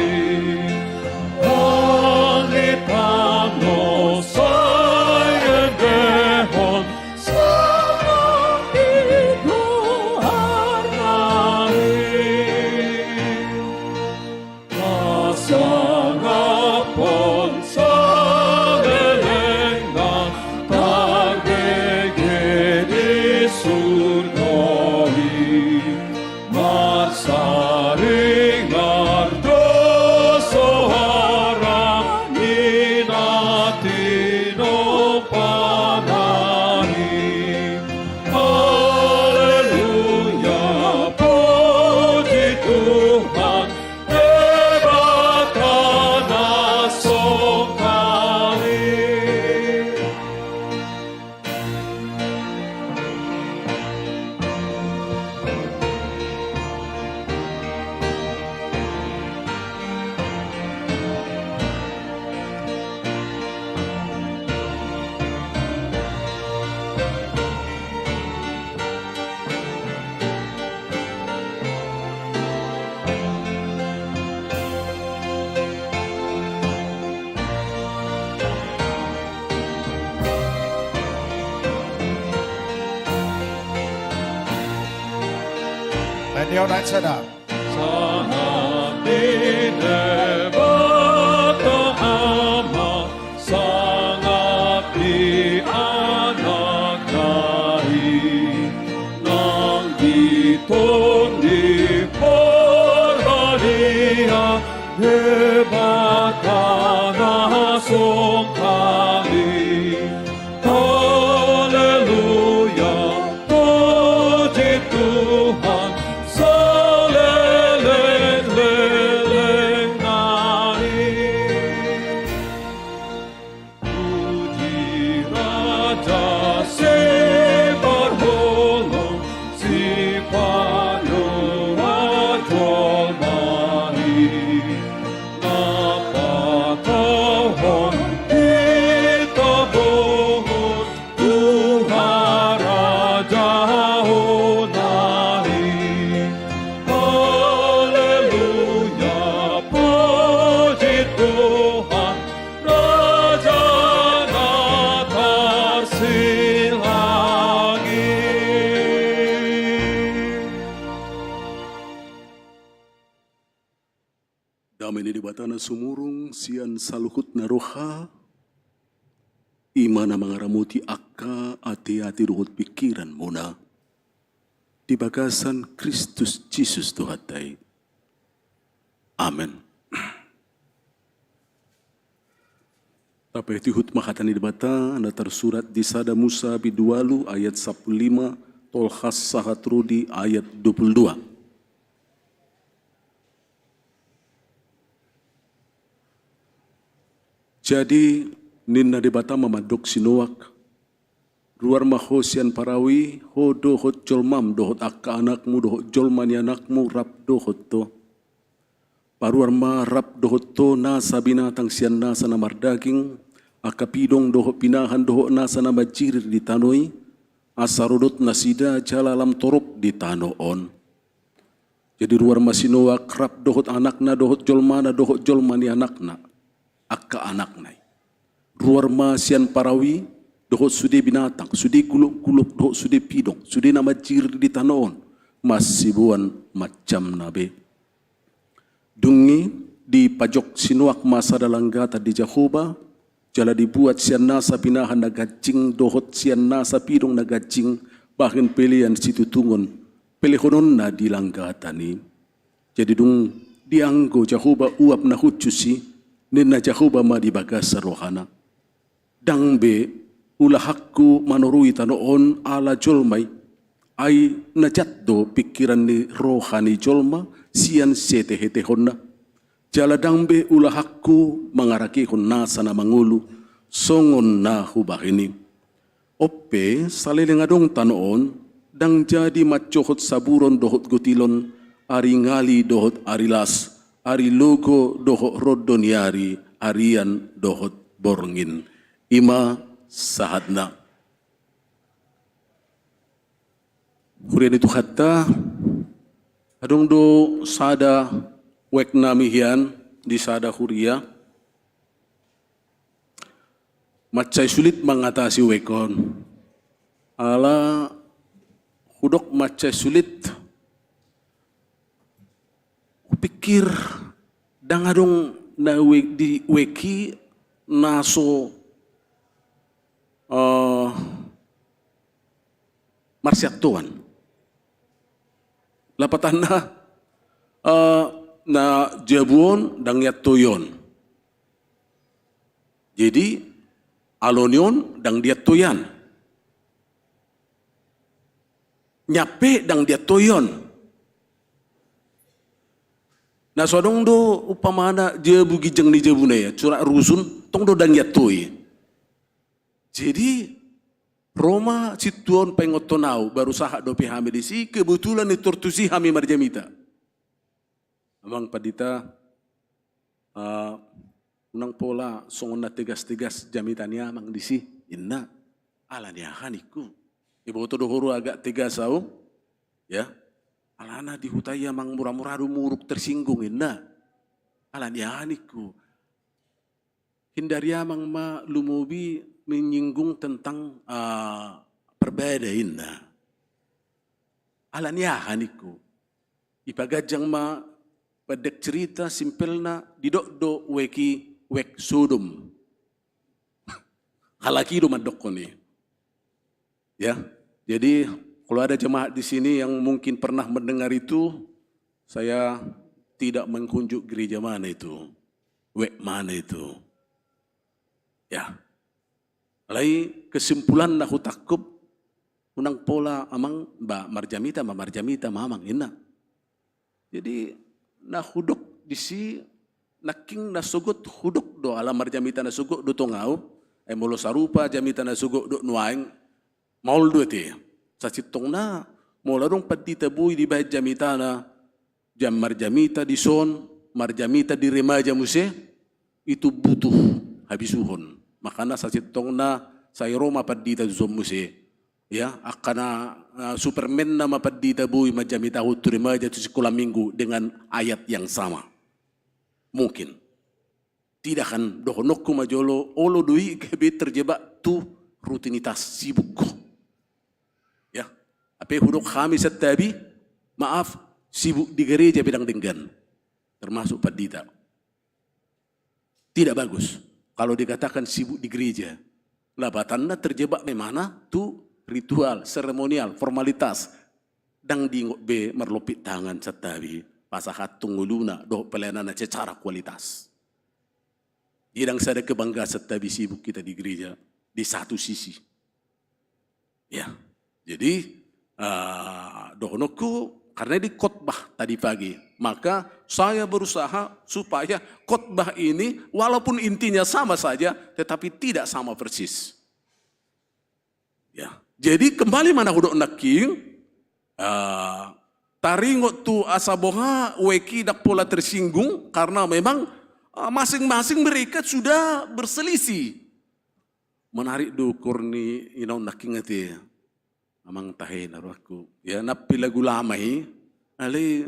Langit tano sai endehon, sangap i goarna i. Pasangaphon saleleng na tarbege di surgo i, marsaringar do soara ni na tinompana i. Haleluya, puji Tuhan, Debata na songkali. Naeng dua, naeng sada. Sangap ni Debata Ama, sangap ni Anakna i, nang di Tondi Porbadia, Debata na songkali. Haleluya, puji Tuhan, sale Tanah sumurung sian saluhutna roha, i ma na mangaramoti angka ateate dohot pingkiranmuna di bagasan Kristus Jesus Tuhanta i. Amen. Tapaihut ma hata ni Debata na tarsurat di sada Musa bindu ualu ayat sampulu lima, tolhas sahat ro di ayat dua pulu dua. Jadi ninna Debata ma mandok si Noak, ruar ma ho sian parau i, ho dohot jolmam dohot angka anakmu dohot jolma ni anakmu rap dohot ho. Paruar ma rap dohot ho nasa binatang sian nasa na mardaging, angka pidong dohot pinahan dohot nasa na manjirir di tano i, asa ro dot nasida jala lam torop di tano on. Jadi ruar ma si Noak rap dohot anakna dohot jolmana dohot jolma ni anakna, angka anakna i. Ruar ma sian parau i dohot sude binatang, sude gulokgulok dohot sude pidong, sude na manjirir di tano on, masiboan macamna be. Dung i dipajok si Noak ma sada langgatan di Jahowa, jala dibuat sian nasa pinahan na ganjing dohot sian nasa pidong na ganjing, bahen pelean situtungon pelehononna di langgatan i. Jadi dung dianggo Jahowa uap na hushus i, ninna Jahowa ma di bagasan rohana, ndang be ulahanku manorui tano on ala jolma i, ai na jat do pingkiran ni roha ni jolma sian sietehetehonna. Jala ndang be ulahanku mangarakehon nasa na mangolu songon na hubahen i. On pe saleleng adong tano on, ndang jadi mansohot saburon dohot gotilon, ari ngali dohot ari las, ari logo dohot rondo ni ari, arian dohot borngin. I ma sahatna. Huria ni Tuhanta, adong do sada weknami hian di sada huria. Mansai sulit mangatasi wek on. Ala hudok mansai sulit, hupikir ndang adong na wek, di wek i na so, eh, marsiantoan. Lapatanna, eh, na jabu on ndang iantoi on. Jadi alani on ndang diantoi an. Nian pe ndang diantoi on. Na so adong do umpamana jabu ginjang ni jabuna ia, surat rusun, tong do ndang iantoi. Jadi ro ma sintua on paingothon au, baru sahat dope hami disi, kebetulan nintor tusi hami marjamita. Amang pandita, eh, unang pola songon na tegas-tegas jamita ni amang disi, inna. Alani aha ningku? Iboto do ho do agak tegas au, ya. Alana di huta i amang mura-mura do muruk tersinggung, inna. Alani aha ningku? Hindari amang ma lumobi menyinggung tentang, ah, perbedaan, inna. Alani aha ningku? Ipaganjang ma pendek cerita, simpelna, didok do wek i wek Sodom. Halak i do mandokkon i. Ya, jadi kalau ada jemaat di sini yang mungkin pernah mendengar itu, saya tidak menghunjuk gereja mana itu, wek mana itu. Ya. Alai kesimpulan na hutangkup, unang pola amang ba marjamita ma, marjamita ma amang, inna. Jadi na hudok disi, nangkin na sogot hudok do, ala marjamita na sogot do tong au. Ai molo sarupa jamita na sogot dohot nuaeng, maol do ate. Sasintongna molo adong pandita boi dibahen jamitana, jam marjamita dison, marjamita di remaja muse, itu butuh habisuhon. Makana sasintongna sai ro ma pandita tuson muse. Ya, angka na, eh, Superman nama pandita boi manjamitahon tu remaja tu sikola minggu dengan ayat yang sama. Mungkin. Tidak kan, dohononku ma jolo, olo do i gabe terjebak tu rutinitas, sibuk. Ya, ape hudok hami santabi, maaf, sibuk di gereja pe ndang denggan. Termasuk pandita. Tidak bagus kalau dikatakan sibuk di gereja. Lapatanna terjebak memana tu ritual, seremonial, formalitas. Ndang diingot be marlompit tangan santabi pasahathon ngoluna dohot pelayananna secara kualitas. Jadi ndang sada kebanggaan santabi sibuk kita di gereja di satu sisi. Ya, jadi, eh, dohononku karena di khotbah tadi pagi, maka saya berusaha supaya khotbah ini walaupun intinya sama saja, tetapi tidak sama persis. Ya, jadi kembali ma na hudok nangkin, eh, taringot tu asa boha weki ndang pola tersinggung karena memang, eh, masing-masing mereka sudah berselisih. Menarik do ukur ni ina on nangkin ate. Amang tahe na rohangku. Ya, nampi lagu lama i. Alai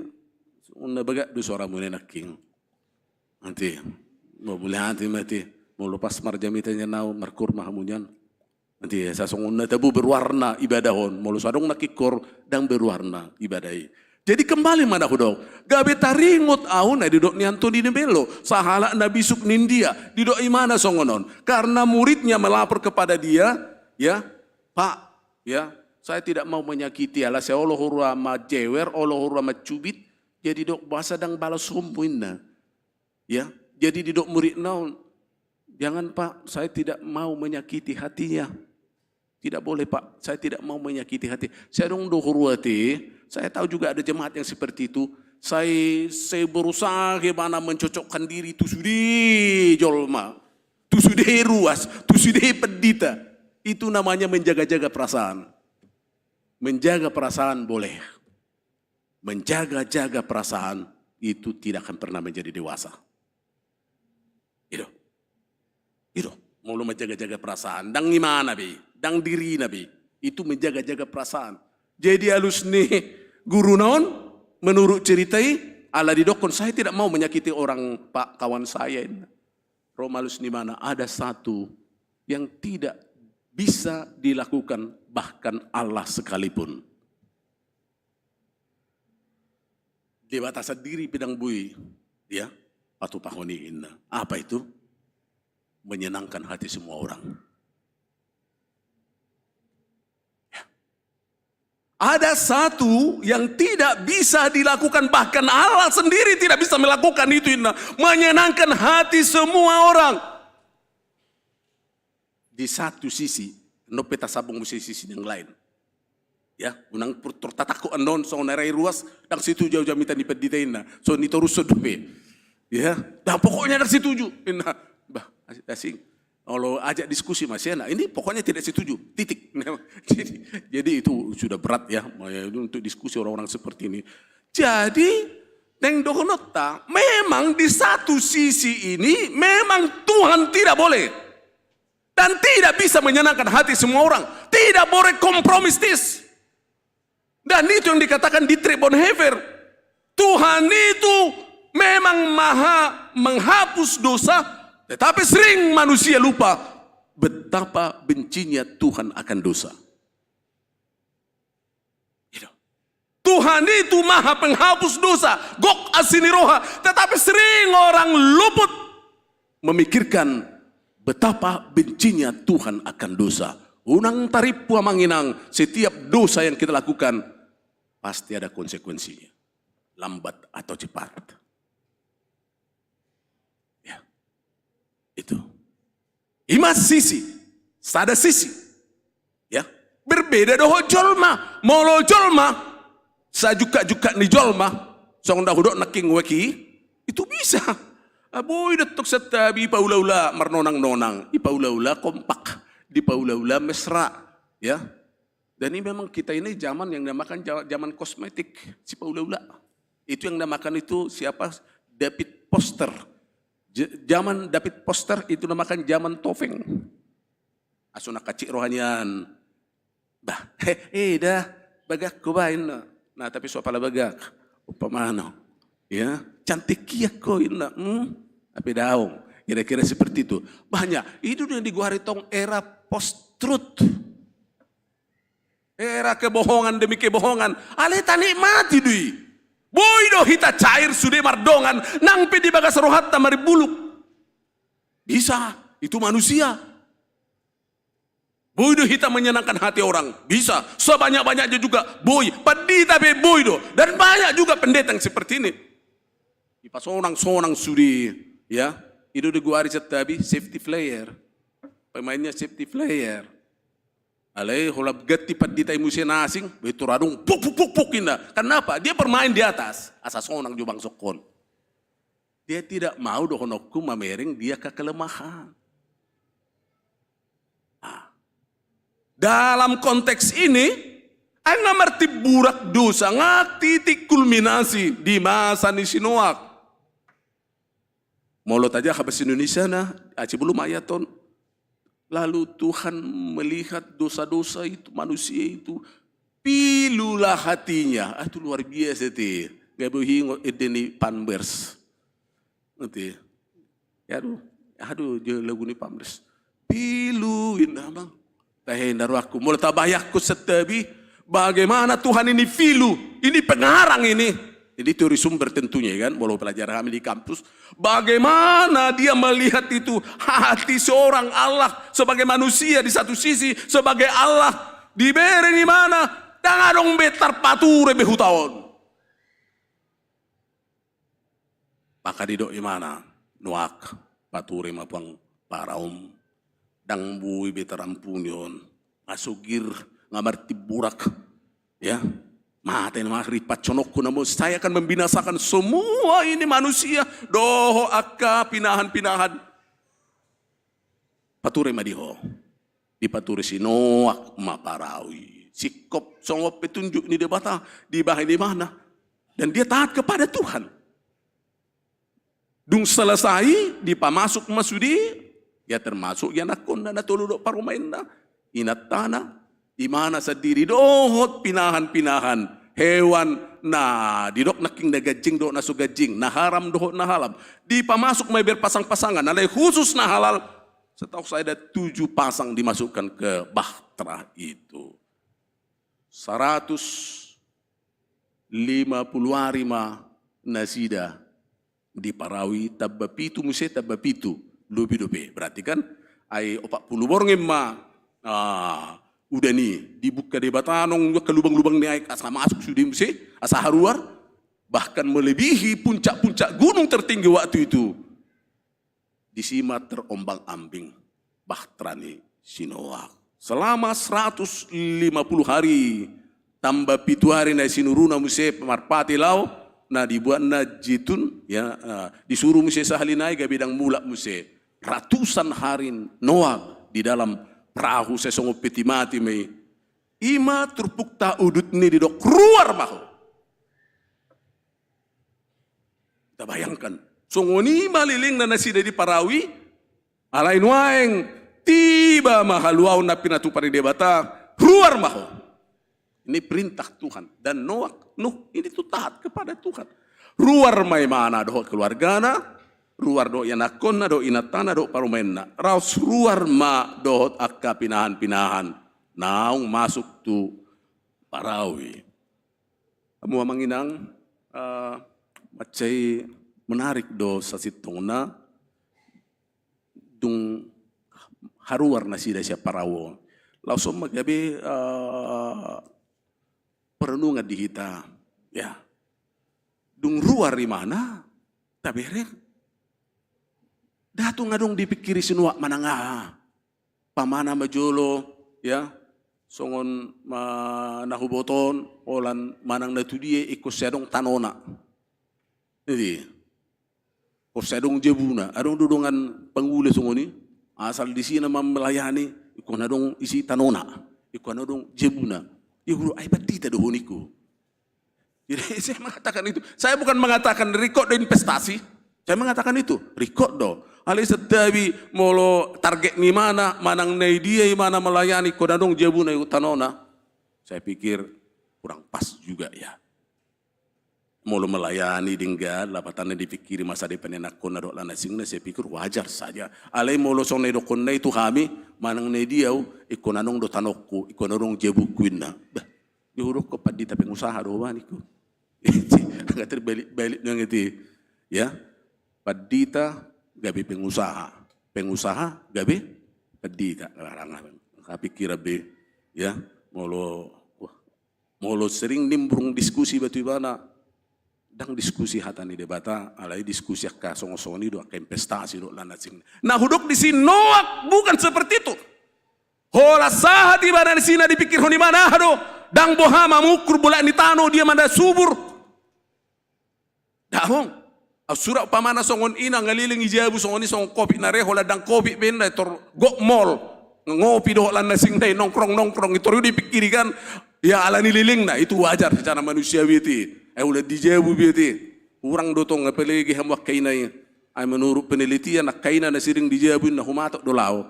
songon na bagak do suaramu nangkin. Ate. Mauliate ma ate. Molo pas marjamita nian au, markoor ma hamu nian. Ate, asa songon na tabo berwarna ibadah on. Molo so adong nangkin koor, ndang berwarna ibadah i. Jadi kembali ma na hudok. Gabe taringot au na didok ni Antonio de Mello, sahalak na bisuk ni India, didok imana songon on. Karena muridnya melapor kepada dia, ya, "Pak, ya, saya tidak mau menyakiti, ala sai olo hurua manjewer, olo hurua mancubit, jadi dok boasa ndang balos hombo," inna. Ya, jadi didok muridna on, "Jangan, Pak, saya tidak mau menyakiti hatinya." "Tidak boleh, Pak, saya tidak mau menyakiti hati." Sai adong do hurua ate, saya tahu juga ada jemaat yang seperti itu. Sai, sai berusaha ibana mencocokkan diri tu sude jolma, tu sude ruas, tu sude pendeta. Itu namanya menjaga-jaga perasaan. Menjaga perasaan boleh. Menjaga-jaga perasaan itu tidak akan pernah menjadi dewasa. I do. I do. Molo menjaga-jaga perasaan, ndang imana be, ndang dirina be. Itu menjaga-jaga perasaan. Jadi alus ni guruna on, menurut cerita i, ala didokkon, "Saya tidak mau menyakiti orang, Pak, kawan saya," inna. Ro ma alus ni imana, ada satu yang tidak bisa dilakukan bahkan Allah sekalipun. Debata sandiri pe ndang boi, ya, patupahon i, inna. Apa itu? Menyenangkan hati semua orang. Ya. Ada satu yang tidak bisa dilakukan, bahkan Allah sendiri tidak bisa melakukan itu, inna. Menyenangkan hati semua orang. Di satu sisi, nunga pe tasambung muse sisi yang lain. Ya, unang pur-, tor tatangkok annon, songon na rai ruas, ndang situju au jamita ni pandita, inna. Songon i torus dope. Ya, ndang, pokoknya ndang situju, inna. Bah, as-, asing. Kalau ajak diskusi masih enak, ini pokoknya tidak setuju, titik. Jadi, jadi itu sudah berat ya, untuk diskusi orang-orang seperti ini. Jadi, naeng dohononta, memang di satu sisi ini memang Tuhan tidak boleh dan tidak bisa menyenangkan hati semua orang. Tidak boleh kompromistis. Dan itu yang dikatakan Dietrich Bonhoeffer. Tuhan itu memang maha menghapus dosa, tetapi sering manusia lupa betapa bencinya Tuhan akan dosa. Gitu. Tuhan itu maha penghapus dosa, gok asi ni roha, tetapi sering orang luput memikirkan betapa bencinya Tuhan akan dosa. Unang tarimpu amang inang, setiap dosa yang kita lakukan pasti ada konsekuensinya, lambat atau cepat. Ya. Itu. Ima sisi, sada sisi. Ya. Berbeda dohot jolma. Molo jolma, sajukkat-jukkat ni jolma, songon na hudok nangkin weki, itu bisa. Ah, boi do tong santabi dipaula-ula marnonang-nonang, dipaula-ula kompak, dipaula-ula mesra. Ya. Dan ini memang kita ini zaman yang dinamakan ja-, zaman kosmetik, sipaula-ula. Itu yang dinamakan itu siapa? David Foster. J-, zaman David Foster itu dinamakan zaman topeng. Aso na kancik roha nian. Bah, he, eh, dah, bagak ho bah, inna. Nah, tapi so pala bagak. Umpamana. Ya, cantik kiak ho, inna. Hmm? Tapi daong. Kira-kira seperti itu. Banyak. Itu yang digeluari tong era post-truth. Era kebohongan demi kebohongan. Alai tanikmati do i. Boi do hita cair sude mardongan, nang pe di bagas rohanta marimbulung. Bisa, itu manusia. Boi do hita menyenangkan hati orang? Bisa. Sebanyak-banyaknya juga boi. Pandita pe boi do. Dan banyak juga pendeta yang seperti ini. Dipasonang-sonang sude, ya. I do digoari santabi safety player. Pemainnya safety player. Alai holan ganti pandita i muse na asing, be tor adong puk, puk, puk, puk, inna. Kenapa? Dia bermain di atas. Asa sonang jo bangsongkon. Dia tidak mau dohononku mamereng dia ke kelemahan. Ah. Dalam konteks ini, ai nga martimburak dosa, nga titik kulminasi di masa ni si Noak. Molo tajaha bahasa Indonesiana, ai sebelum ayat on, lalu Tuhan melihat dosa-dosa itu, manusia itu, pilulah hatinya. Ah, itu luar biasa, ti. Gabe huingot ende ni Pampers. Nanti. Ya, aduh, aduh, dia lagu ni Pampers. Pilu, inna, Bang. Tahe, inna rohangku. Molo tabayangkon santabi, bagaimana Tuhan ini pilu, ini pengarang ini. Ini teori sumber tentunya, kan, molo pelajaran kami di kampus. Bagaimana dia melihat itu hati seorang Allah sebagai manusia di satu sisi, sebagai Allah dibereng imana, ndang adong be tarpature be huta on. Maka didok imana, Noak, pature ma puang paraum, ndang boi be tarampuni on, masogir, nga martimburak, ya, mate ma ripat sonongku namun, saya akan membinasakan semua ini manusia, dohot angka pinahan-pinahan. Pature ma di ho. Dipature si Noak ma parau i. Singkop songon petunjuk ni Debata dibahen imana. Dan dia taat kepada Tuhan. Dung selesai, dipamasuk ma sude, ya termasuk ianakkonna na tolu dohot parumaenna, inantana, imana sandiri dohot pinahan-pinahan hewan na didok nangkin na ganjing dohot na so ganjing, na haram dohot na halal. Dipamasuk ma i berpasang-pasangan, alai khusus na halal. Setahu saya ada tujuh pasang dimasukkan ke bahtera itu. Seratus lima puluh ari ma nasida di parau i, tamba pitu muse, tamba pitu, lobi dope. Berarti kan, ai opat puluh borngin ma, ah, udan i, dibuka Debata nang angka lubang-lubang ni aek, asa masuk sude muse, asa haruar. Bahkan melebihi puncak-puncak gunung tertinggi waktu itu. Disi ma terombang-ambing bahtera ni si Noak. Selama seratus lima puluh hari, tamba pitu ari na sinuruna muse marpate laho, na dibuatna jetun, ya, eh, disuru muse sahali nai gabe ndang mulak muse. Ratusan hari Noak di dalam perahu, sai songon peti mati ma i. Ima turpukta udutna i, didok ruar ma ho. Tabayangkan, songon i ma lelengna nasida di parau i, alai nuaeng tiba ma haluaon na pinatupa ni Debata, ruar ma ho. Ini perintah Tuhan. Dan Noak, Nuh ini tu taat kepada Tuhan. Ruar ma imana dohot keluargana, ruar dohot ianakkonna, dohot inantana, dohot parumaenna. Raus ruar ma dohot angka pinahan-pinahan naung masuk tu parau i. Hamu amang inang, eh, mansai menarik do sasintongna, dung haruar nasida sian parau on. Laos on ma gabe, eh, perenungan di hita, ya. Dung ruar imana, tabereng, ndang tung adong dipingkiri si Noak manang aha. Pamanna ma jolo, ya, songon ma na huboto on, holan manang na tudia ingkon sai adong tanona. Jadi, ingkon sai adong jabuna, adong do dongan pangula songon i, asal disi na ma melayani, ingkon adong isi tanona, ingkon adong jabuna. Ia hudo, ai pandita do ho ningku. Jadi, saya mengatakan itu. Saya bukan mengatakan rikot do investasi. Saya mengatakan itu, rikot do. Alai santabi molo target ni imana, manang na idia imana melayani, ingkon adong jabuna, ingkon tanona. Saya pikir kurang pas juga, ya. Molo melayani denggan, lapatanna dipingkiri masa depan ianakkonna dohot lanasinna, saya pikir wajar saja. Alai molo songon na idokkonna i tu hami, manang na idia au, ingkon adong do tanongku, ingkon adong jabungku, inna. Bah, Ia hudokkon pandita pengusaha do ho ba ningku. Angka terbalik-balik nang ite. Ya. Pandita gabe pengusaha. pengusaha gabe pandita. Larang, hapikiran be, ya, molo, wah, molo sering nimbrung diskusi iba tu ibana, ndang diskusi hata ni Debata, alai diskusi angka songon-songon i do, angka investasi do, lan na asing. Na hudok disi Noak bukan seperti itu. Holan sahat ibana disi na dipikirhon ibana aha do, ndang boha ma mangukur bolak ni tano dia ma na subur. Daong. Au sura umpamana songon i na ngaleleng i jabu songon i, songon covid na re, holan ndang covid be inna, tor gok mall, ngopi dohot lan na asing na i, nongkrong-nongkrong i, tor i dipikiri kan, ya, ala ni lelengna, itu wajar secara manusiawi ate. Eh, holan di jabu be ate. Hurang do tong, apalagi hamu angka ina i. Ai menurut penelitian angka ina na sering di jabu inna humatok do laho.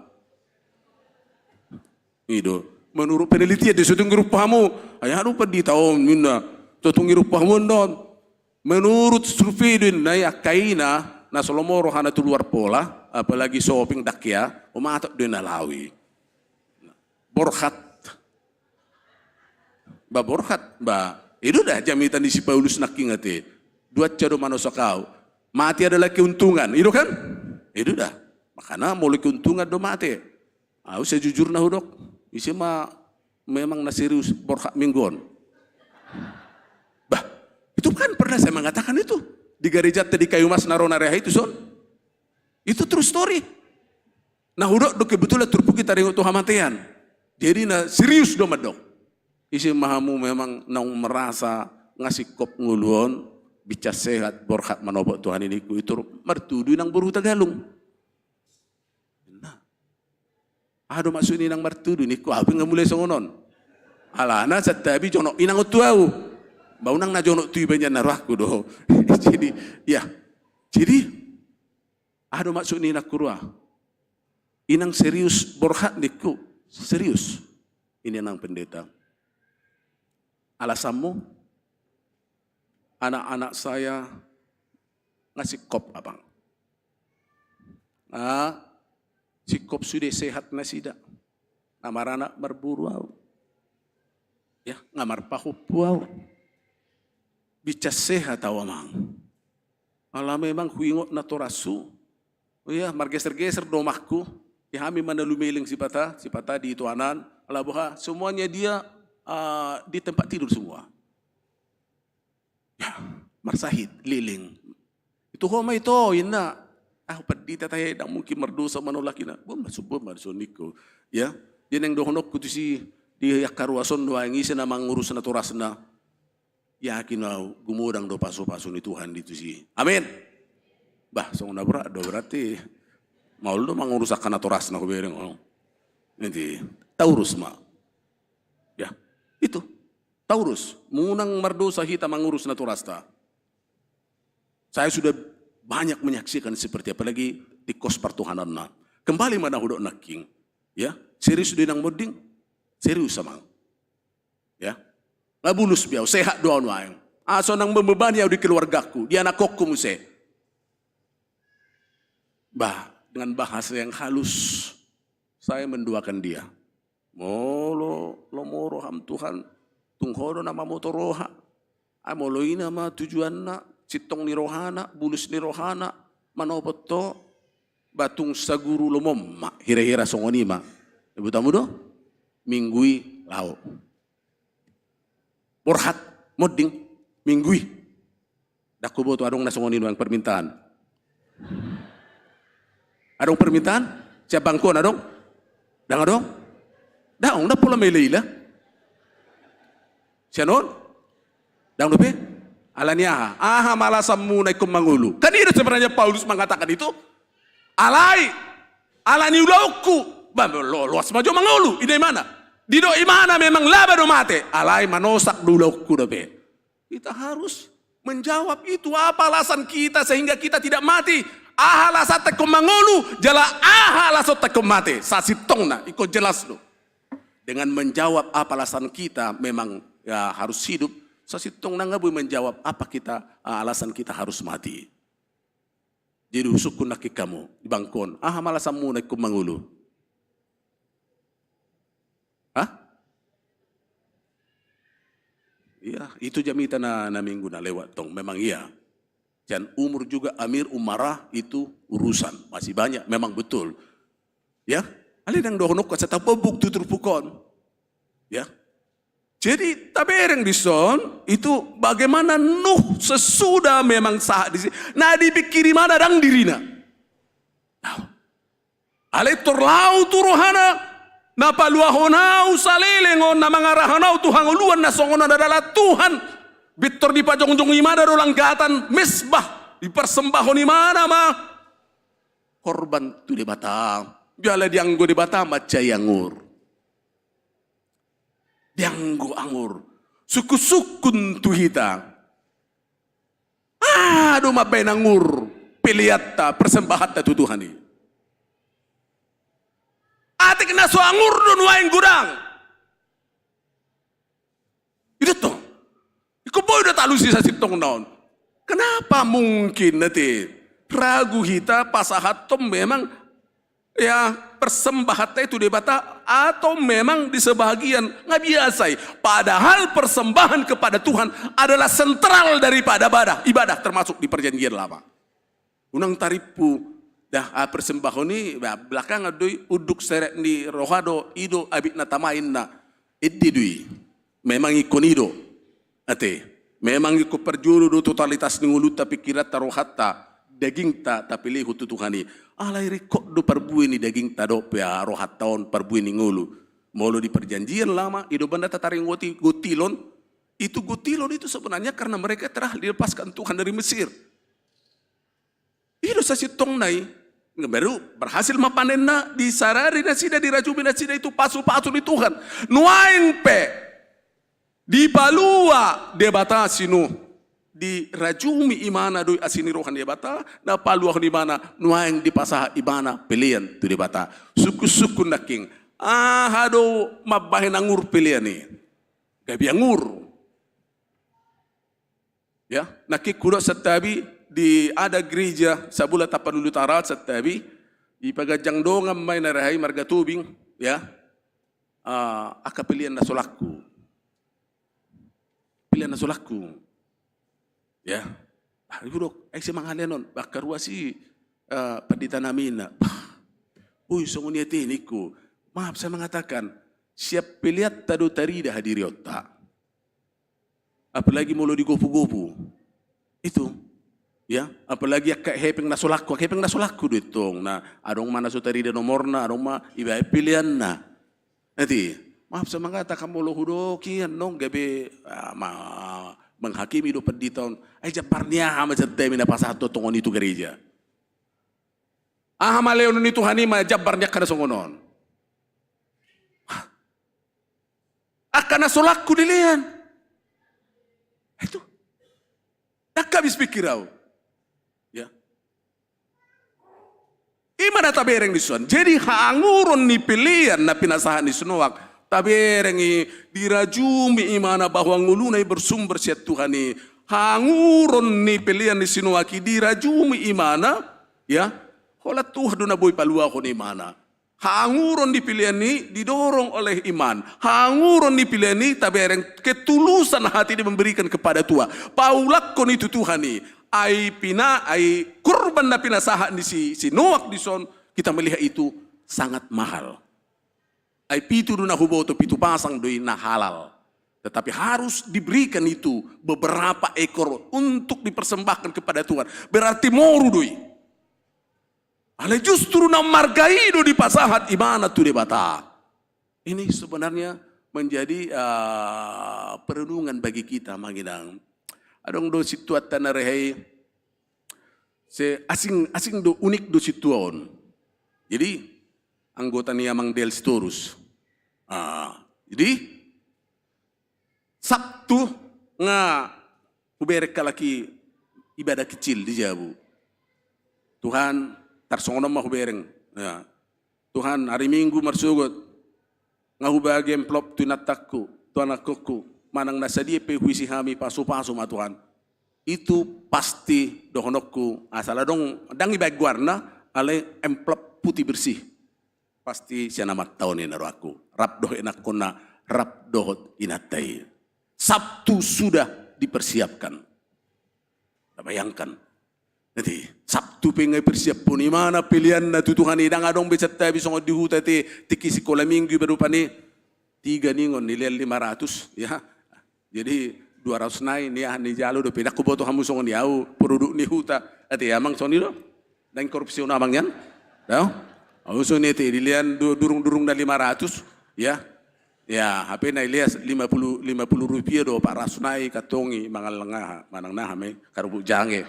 I do. Menurut penelitian do, so tung irumpu hamu. Ai aha do pandita on inna, so tung irumpu hamu on. Menurut survei do inna i, angka ina na so lomo rohana tu luar pola, apalagi shopping, ndang hea, humatok do inna laho i. Borhat. Ba borhat, ba. I do da jamita ni si Paulus nangkin ate. Dua ca do manosak au. Mati adalah keuntungan. I do kan? I do da. Makana molo keuntungan do mate. Au sejujurna hudok, ise ma memang na serius borhat minggu on? Bah, itu kan pernah saya mengatakan itu di gereja di Kayu Mas na ro na re aha itu son. Itu true story. Na hudok do kebetulan turpuk i taringot tu hamatean. Jadi na serius do mandok. Ise ma hamu memang naung merasa nga singkop ngolu on, bincang sehat, borhat manopot Tuhan i ningku, i tor martudu inang boru Hutagalung. Nah. Aha do maksud ni inang martudu ningku, au pe nga mulai songon on. Alana santabi jonok inang on tu au. Ba unang na jonok tu iba nian na rohangku do. Jadi, ya. Jadi, aha do maksud ni inangku roa? Inang serius borhat ningku, serius. Ini inang pendeta. Alasanmu, anak-anak saya nga singkop, Abang. Ah, singkop sude sehat nasida. Nga maranak marboru au. Ya, nga marpahompu au. Bincang sehat au, Amang. Ala memang huingot natorashu. Oh iya, margeser-geser do omakku. Ya, hami ma na lumeleng sipata, sipata di itoanan. Ala boha, semuanya dia, ah, di tempat tidur semua. Ya, marsahit, leleng. Itu ho ma ito, inna. Ah, pandita tahe, ndang mungkin mardosa manolak inna. Boi ma, boi ma songon i ningku. Ya, jadi naeng dohononku tusi, di angka ruas on do, aeng ise na mangurus natorasna. Yakin au, gumodang do pasu-pasu ni Tuhan di tusi. Amin. Bah, songon na borat do berarti. Maol do mangurus angka natorasna hubereng. Nanti, taurus ma. Ya, itu. Taurus, unang mardosa hita mangurus natorasta. Saya sudah banyak menyaksikan seperti apalagi di kos partuhananna. Kembali ma na hudok nangkin. Ya, serius do inang monding? Serius, Amang. Ya. Nga bulus be au, sehat do au nuaeng. Asa unang membebani au di keluargaku, di anakkonku muse. Bah, dengan bahasa yang halus, saya mendoakan dia. Molo lomo roham Tuhan, tung ho do na mamoto roha. Ai molo i nama tujuanna, sintong ni rohana, bulus ni rohana, manopot ho, ba tung saguru lomom ma, hira-hira songon i ma. Iboto hamu do? Minggu i laho. Borhat, monding, Minggu i. Ndang huboto adong na songon i nuaeng permintaan. Adong permintaan? Sian bangku on adong? Ndang adong? Daong, ndang pola maila-ila. Sian on? Daong dope? Ala ni aha? Aha ma alasanmuna ingkon mangolu? Kan i do sebenarnya Paulus mengatakan itu. Alai, ala ni ulaonku, ba, lo-, loas ma jo mangolu, i do imana. Didok imana memang laba do mate, alai manosak do ulaonku dope. Kita harus menjawab itu, apa alasan kita sehingga kita tidak mati? Aha alasanta ingkon mangolu, jala aha alasanta ingkon mate? Sasintongna, ingkon jelas do. Dengan menjawab apa alasan kita memang, ya, harus hidup, sasintongna nga boi menjawab apa kita, ah, alasan kita harus mati. Jadi husungkun nangkin hamu di bangku on, aha ma alasanmuna ingkon mangolu? Hah? Iya, itu jamita na, na minggu na lewat tong, memang iya. Sian umur juga amir umara itu urusan. Masih banyak, memang betul. Ya, alai ndang dohononku asa tabombuk tu turpuk on. Ya. Jadi, tabereng dison, itu bagaimana Nuh sesudah memang sahat disi, na dipingkiri ma na ndang dirina. Nah, alai tor laho tu rohana, na paluahon ahu saleleng on, na mangarahon ahu tu hangoluan na songon on adalah Tuhan. Pintor dipajongjong ibana do langgatan mesbah, dipersembahon ibana ma korban tu Debata. Jala dianggo Debata mansai anggur. Dianggo anggur. Sungkunsungkun tu hita. Aha do mambahen anggur peleanta, persembahanta tu Tuhan i? Atik na so anggur do nuaeng godang. I do tong. Ingkon boi do talusi sasintongna on. Kenapa mungkin nanti ragu hita pasahathon memang, ya, persembahanta i tu Debata, atau memang di sebahagian, nga biasa i. Padahal persembahan kepada Tuhan adalah sentral daripada ibadah, ibadah termasuk di Perjanjian Lama. Unang tarimpu, dah, ah, persembahon i, bah, belakangan do i, unduk serep ni roha do, i do abit na tama inna. Ende do i. Memang ingkon i do. Ate. Memang ingkon parjolo do totalitas ni ngolunta, pingkiranta, rohanta, dagingta, tapelehon tu Tuhan i. Alai ringkot do parbue ni dagingta dohot pe rohanta on, parbue ni ngolu. Molo di Perjanjian Lama, i do umbahen na tataringoti gotilon. Itu gotilon itu sebenarnya karena mereka telah dilepaskan Tuhan dari Mesir. I do sasintongna i. Baru berhasil ma panenna, disarari nasida, dirajumi nasida, itu pasupasu ni Tuhan. Nuaeng pe dipalua Debata si Nuh, dirajumi ibana do i asi ni roha ni Debata, na paluahon ibana, nuaeng dipasahat ibana pelean tu Debata. Sungkunsungkun nangkin, aha do mambahen anggur pelean i? Gabe anggur. Ya, nangkin hudok santabi di ada gereja Sabula Tapanuli Utara santabi, dipaganjang dongan ma i na raha i marga Tobing, ya. Ah, angka pelean na so laku. Pelean na so laku. Ya. Ah, hudok, ai ise mangalean on, bah, angka ruas i, ah, pandita nami inna. Bah, ui, songon i ate ningku. Maaf saya mengatakan, siap peleanta do tarida hadirionta. Apalagi molo di gopu-gopu. Itu. Ya, apalagi angka hepeng na so laku, angka hepeng na so laku do i tong. Na adong ma na so tarida nomorna, adong ma dibaen peleanna. Nanti, maaf saya mengatakan, molo hudok i annon gabe, ah, ma-, menghakimi do pandita on. Ai jambar ni aha ma santabi na pasahat tongon i tu gereja? Aha ma lehonon ni Tuhan i ma jambar ni angka na songon on? Angka na so laku dilean. Itu. Ndang habis pikir au. Ya. I ma na tabereng dison. Jadi haanguron ni pelean na pinasahat ni si Noak. Tabereng i, dirajumi ibana bahwa ngoluna i bersumber sian Tuhan i. Haanguron ni pelean ni si Noak i dirajumi ibana, ya. Holan Tuhan do na boi paluahon ibana. Haanguron ni pelean i didorong oleh iman. Haanguron ni pelean i tabereng ketulusan hati dia memberikan kepada Tuhan. Paulakhon i tu Tuhan i. Ai pina-, ai kurban na pinasahat ni si, si Noak dison, kita melihat itu sangat mahal. Ai pitu do na huboto, pitu pasang do i na halal. Tetapi harus diberikan itu beberapa ekor untuk dipersembahkan kepada Tuhan. Berarti moru do i. Alai justru na marga i do dipasahat ibana tu Debata. Ini sebenarnya menjadi, eh, perenungan bagi kita, amang inang. Adong do sintuanta na raha i, se-, asing, asing do, unik do sintua on. Jadi, anggota ni Amang Del Sitorus. Ah, jadi, Sabtu nga hubereng halak i ibadah kecil di jabu. Tuhan, tarsongon on ma hubereng. Ya. Tuhan, hari Minggu marsogot, nga hubagi amplop tu inantangku, tu anakkonku, manang na sadia pe huisi hami, pasupasu ma Tuhan. Itu pasti dohononku, asal adong, ndang ibaen goarna, alai amplop putih bersih. Pasti sian amanta on i na rohangku. Rap dohot anakkonna, rap dohot inanta i. Sabtu sudah dipersiapkan. Nah, bayangkan. Nanti Sabtu pe nga persiapan i, mana peleanna tu Tuhan i, ndang adong be santabi songon di huta te, tingki sikola minggu i baru pane tiga ningon, nilean lima ratus, ya. Jadi dua ratus nai, ni aha, nijalo dope, ndang huboto hamu songon i, au produk ni huta. Ate amang songon i do. Ndang korupsi on amang nian. Dao. Au songon i ate, dilean du-, durung-durung na lima ratus, ya. Ya, hape na ilea lima puluh, lima puluh rupiah do, opat ratus nai kantong i, mangallang aha, manang naha me, karubuk jange.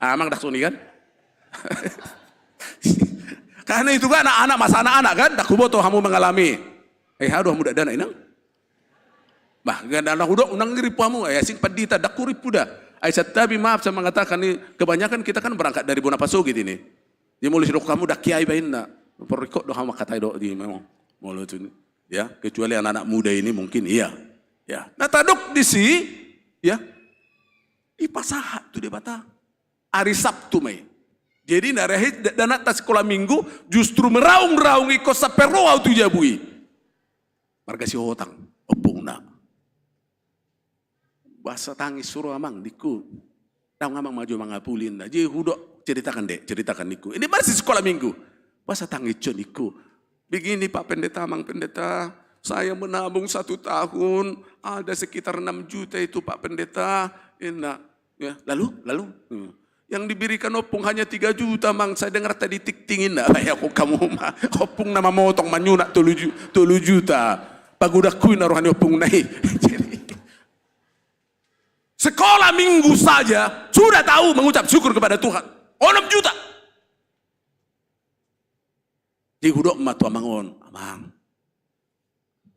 Amang ndang songon i kan? Karena itu kan anak-anak, masa anak-anak kan, ndang huboto hamu mangalami. Eh, aduh, hamu dakdanak inang. Bah, ganda na hudok unang ripu hamu, eh, asing pandita, ndang hurimpu da. Ai santabi, maaf saya mengatakan ni, kebanyakan kita kan berangkat dari Bona Pasogit ini. Dia molo sidok hamu ndang kiai bainna. Perikot do hamu katai do di memang. Molo tu ni. Ya, kecuali anak-anak muda ini mungkin iya. Ya, na tadok disi, ya. Dipasahat tu Debata. Ari Sabtu ma i. Jadi na rehe da-, dakdanak ta sikola minggu justru meraung-raung ingkon sampe ro au tu jabu i. Marga Sihotang, ompungna. Boasa tangis ho ro amang ningku. Daong amang ma jo mangapuli ninna. Jadi hudok, ceritakan dek, ceritakan ningku. Ini masih sikola minggu. Boasa tangis ho ningku. Begini Pak Pendeta, Amang Pendeta, saya menabung satu tahun ada sekitar enam juta itu Pak Pendeta. Inna. Ya, lalu, lalu. Hmm. Yang diberikan ompung hanya tiga juta, Mang. Saya dengar tadi tikting, inna. Ya, kok hamu ma. Ompungna mamotong, manyunak tolu ju-, tolu juta. Pagodangku inna roha ni ompungna i. Jadi, sekolah minggu saja sudah tahu mengucap syukur kepada Tuhan. Onom juta. Jadi hudok ma tu amang on, Amang,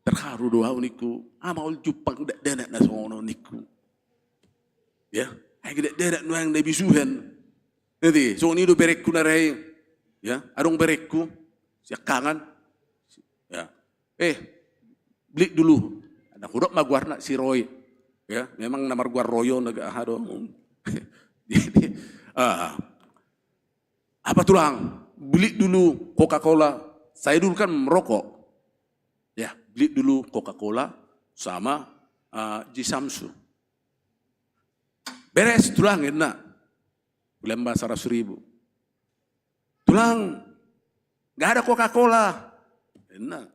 terharu do au ningku, ama ol jumpang dakdanak na songon on ningku. Ya, ai dakdanak nuaeng na bisuhen. Nanti songon i do berengku na rehe. Ya, adong berengku siangkangan. Ya. Eh, beli dulu. Ndang hudok ma goarna, si Roy. Ya, memang na margoar Roy on agak aha do. Jadi, ah, apa tulang? Beli dulu Coca-Cola. Saya dulu kan merokok. Ya, beli dulu Coca-Cola sama, ah, Ji Samsu. Beres tulang, inna. Ulemba saratus ribu. Tulang, nggak ada Coca-Cola. Inna.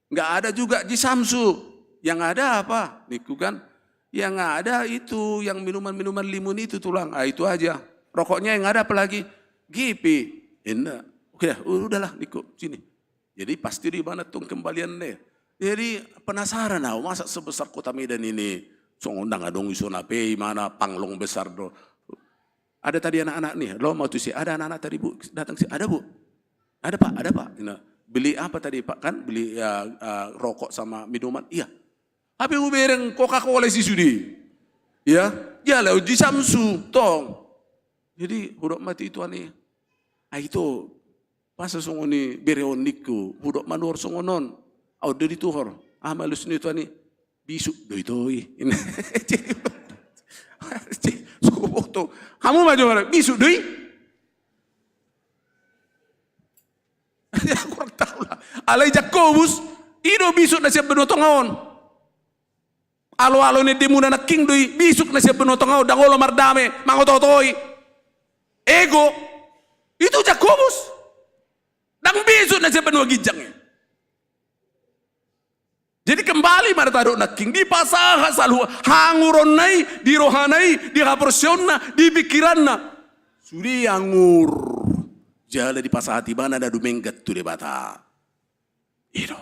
Nggak ada juga Ji Samsu. Yang ada apa? Ningku kan. Yang ada itu, yang minuman-minuman limun itu, tulang. Ah, itu aja. Rokoknya yang ada apa lagi? Gipi. Inna. Oke, udahlah, ningku. Sini. Jadi pasti di mana tong kembalian deh. Jadi penasaran au, masa sebesar kota Medan ini, songon ndang adong ison ape, i mana panglong besar do. Ada tadi anak-anak nih, lo mau tuh sih, ada anak-anak tadi, Bu, datang sih, ada, Bu. Ada, Pak, ada, Pak. Nah, beli apa tadi, Pak? Kan beli, ya, eh, rokok sama minuman. Iya. Hape hubereng Coca-Cola si sude. Ya, ya lah Ji Samsu, tong. Jadi hudok ma tu ituan i. Ai ito, boasa songon i bere on ningku, hudok manuhor songon on. Au do dituhor. Ah, malus ni ituan i. Bisuk do ito i. Jadi, jadi, so huboto. Hamu ma jo, bisuk do i. Ya, kurang tahu lah. Alai Jakobus, i do bisuk na sian banua tonga on. Aloalo ni endemuna nangkin do i, bisuk na sian banua tonga on, ndang olo mardame, mangotootoi. Ego. Itu Jakobus. Ndang bisuk na sian banua ginjang i. Jadi kembali ma tadok nangkin, dipasahat saluhut hanguronna i, di rohana i, di haporseaonna, di pikiranna. Sude anggur. Jala dipasahat ibana na dumenggan tu Debata. I do.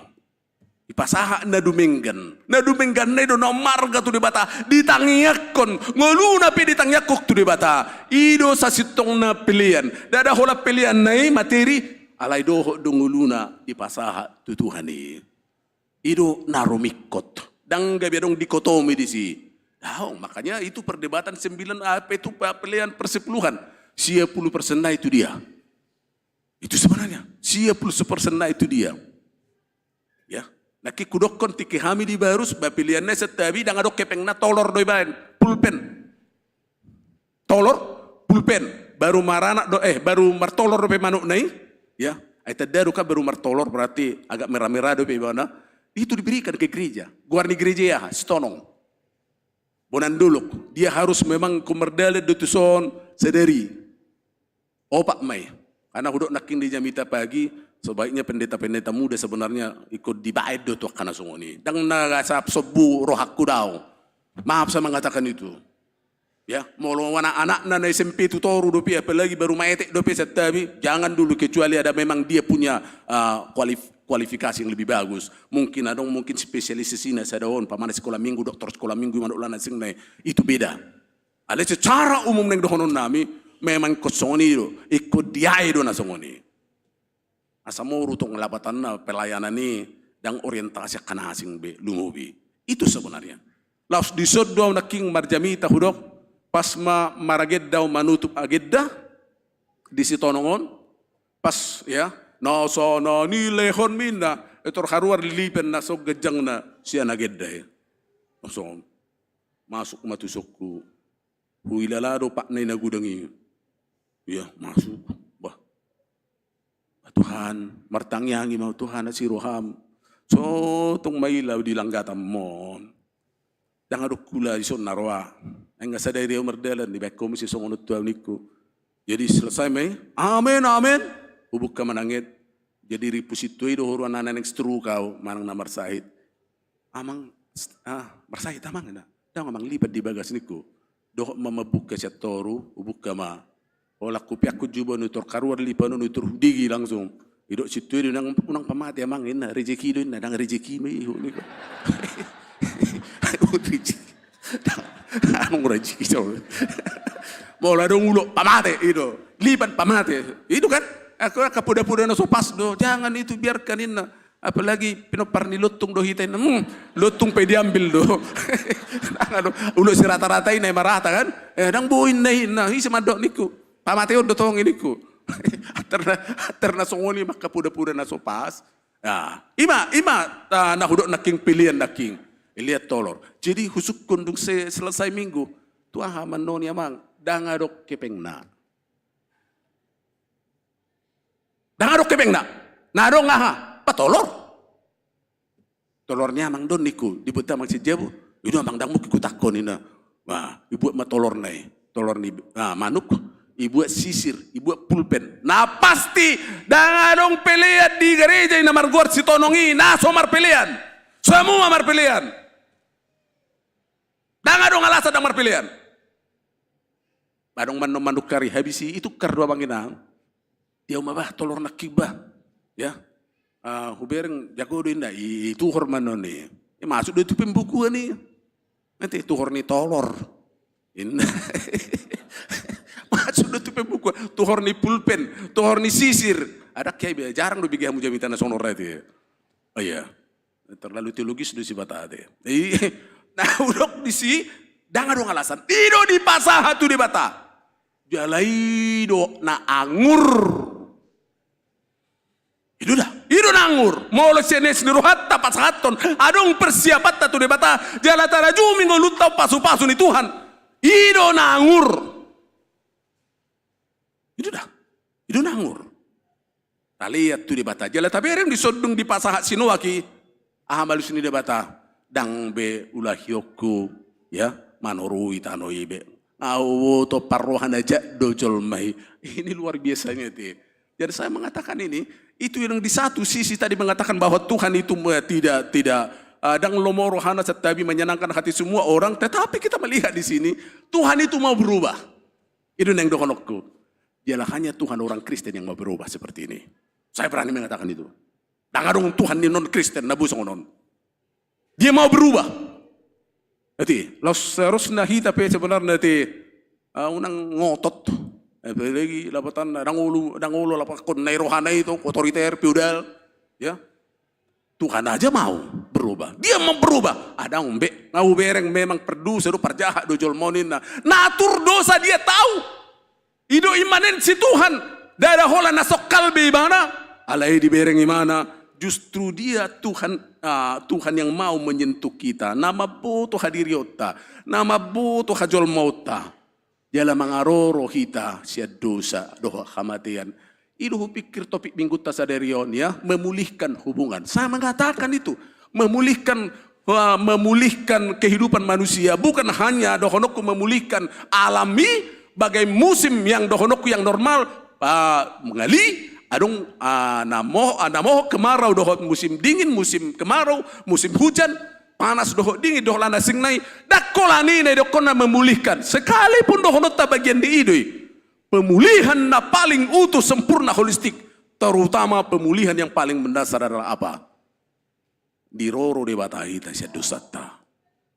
Dipasahat na dumenggan. Na dumengganna i do na ummarga tu Debata. Ditangiangkon. Ngoluna pe ditangiangkon tu Debata. I do sasintongna pelean. Ndada holan peleanna i materi. Alai dohot do ngoluna dipasahat tu Tuhan i. I do na rumingkot. Ndang gabe adong dikotomi disi. Daong, makanya itu perdebatan sembilan apa itu pe-, pelean persepuluhan. Sia pulu persenna itu dia. Itu sebenarnya. Sia pulu persenna itu dia. Ya. Nangkin hudokkon tingki hami di Barus, ba peleanna i santabi, ndang adong kepengna, tolor do ibaen, pulpen. Tolor, pulpen. Baru maranak do, eh, baru martolor dope manukna i. Ya. Ai tanda do kan baru martolor berarti agak merah-merah dope ibana. Itu diberikan ke gereja. Goar ni gereja i aha? Sitonong. Bonan Dolok. Dia harus memang ingkon mardalan do tuson sadari. Opat ma i. Karena hudok nangkin di Jamita Pagi, sebaiknya pendeta-pendeta muda sebenarnya ingkon dibaen do tu angka na songon i. Ndang na asa sombu rohangku daong. Maaf saya mengatakan itu. Ya, molo anak-anakna na S M P tu toru dope, apalagi baru maetek dope santabi, jangan dulu, kecuali ada memang dia punya, uh, kualif-, kualifikasi yang lebih bagus. Mungkin adong, mungkin spesialisasina sada on, umpamana sekolah minggu, doktor sekolah minggu, manuk lana sing na i, itu beda. Alai secara umum naeng dohonon nami, memang ingkon songon i do, ingkon diae do na songon i. Asa moru tong lapatanna pelayanan i, ndang orientasi angka na asing be lumobi. Itu sebenarnya. Laos dison do au nangkin marjamita hudok, pas ma maragenda au manutup agenda di Sitonong on, pas, ya, na so na nilehon minna, etor haruar lipan na so ganjangna sian agenda i. Langsung masuk ma tu songku. Huilala do patna i na godang i. Iya, masuk. Bah. Tuhan, martangiangi ma Tuhan, asi roham. So tung maila di langgatam mon. Ndang adong hula dison na roa. Nga sadari au mardalan, dibaen ho muse songon on tu au ningku. Jadi selesai ma i, amen, amen. Hubuka mananget. Jadi ripu sintua i do huroha na naeng stroke au, manang na marsahit. Amang, ah, marsahit amang, na. Ndang amang, lipat di bagas ningku. Dohot ma mambuka sian toru, hubuka ma. Holan hupeakkon jubah on, hutor haruar lipan on, hutor hudigi langsung. Didok sintua i do, unang, unang pamate amang, inna, rejeki do inna, ndang rejeki ma i, ningku. Rejeki. Ndang rejeki, so. Molo adong ulaon pamate, i do. Lipan pamate. I do kan? Angka poda-poda na so pas do, jangan itu, biarkan inna. Apalagi pinompar ni lontung do hita inna. Hmm, lontung pe diambil do. Ndang adong, ulaon sirata-rata i na i marata kan? Eh, ndang boi inna, inna. Ise mandok ningku. Pamateon do tong i ningku. Atar na, atar na songon i ma angka poda-poda na so pas. Nah, i ma, i ma, ah, na hudok nangkin pelean nangkin. Pelean tolor. Jadi husungkun dung se-, selesai minggu. Tu aha ma annon i amang? Ndang adong hepengna. Ndang adong hepengna. Na adong aha? Patolor. Tolor ni amang do ningku, dibuat amang sian jabu. I do amang, ndang mungkin hutangkon inna. Nah, dibuat ma tolorna i. Tolor ni, ah, manuk, dibuat sisir, dibuat pulpen. Na pasti, ndang adong pelean di gareja i na margoar Sitonong i na so marpelean. Semua marpelean. Ndang adong alasan ndang marpelean. Adong ma annon manungkari, habis i, itukar do amang inang. Dia ma bah, tolor nangkin bah. Ya. Ah, hubereng jago do inna, i, i tuhor ma annon i. I masuk do tu pembukuan i. Nanti tuhor ni tolor. Inna. Masuk do tu pembukuan. Tuhor ni pulpen, tuhor ni sisir. Ada kiai be, jarang do bege hamu jamita na songon on ra ate. Oh iya. Terlalu teologis do si Batak ate. I, na hudok disi, ndang adong alasan. I do dipasahat tu Debata. Jala i do na angur. I do da, i do na angur. Molo sian es ni rohanta pasahathon, adong persiapanta tu Debata. Jala tarajumi ngolunta pasu-pasu ni Tuhan. I do na angur. I do da, i do na angur. Talean tu Debata. Jala tabereng dison dung dipasahat si Noak i, aha ma alus ni Debata? Ndang be ulahionku, ya, manorui tano i be. Nga huboto, parrohana jat do jolma i. Ini luar biasanya ate. Jadi saya mengatakan ini, itu yang di satu sisi tadi mengatakan bahwa Tuhan itu me-, tidak, tidak, eh, ndang lomo rohana, santabi, menyenangkan hati semua orang, tetapi kita melihat di sini, Tuhan itu mau berubah. I do naeng dohononku. Jala hanya Tuhan orang Kristen yang mau berubah seperti ini. Saya berani mengatakan itu. Ndang adong Tuhan ni non-Kristen na boi songon on. Dia mau berubah. Ate, laos seharusna hita pe sebenarna ate, ah, unang ngotot. Apalagi lapatanna, ndang olo, ndang olo lapatkon na i rohana i tong, otoriter, feodal. Ya. Tuhan aja mau berubah. Dia mau berubah. Ndang be, nga hubereng memang pardosa do, parjahat do jolma on inna. Natur dosa dia tahu. I do imanensi Tuhan. Ndada holan na songkal be ibana. Alai dibereng ibana, justru dia Tuhan, ah, Tuhan yang mau menyentuh kita. Na mamboto hadirionta, na mamboto hajolmaonta. Jala mangaroro hita sian dosa dohot hamatean. I do hupikir topik minggunta sadari on, ya, memulihkan hubungan. Saya mengatakan itu, memulihkan, eh, memulihkan kehidupan manusia, bukan hanya dohononku memulihkan alam i, bagai musim yang dohononku yang normal, Pa, mangali, adong, ah, na mo-, ah, na mohop kemarau dohot musim dingin, musim kemarau, musim hujan, panas dohot dingin, dohot lan asingna i, ndang holan i na didokkonna memulihkan. Sekalipun dohononta bagian di i do i. Pemulihan na paling utuh, sempurna, holistik, terutama pemulihan yang paling mendasar adalah apa? Diroro Debata hita sian dosanta,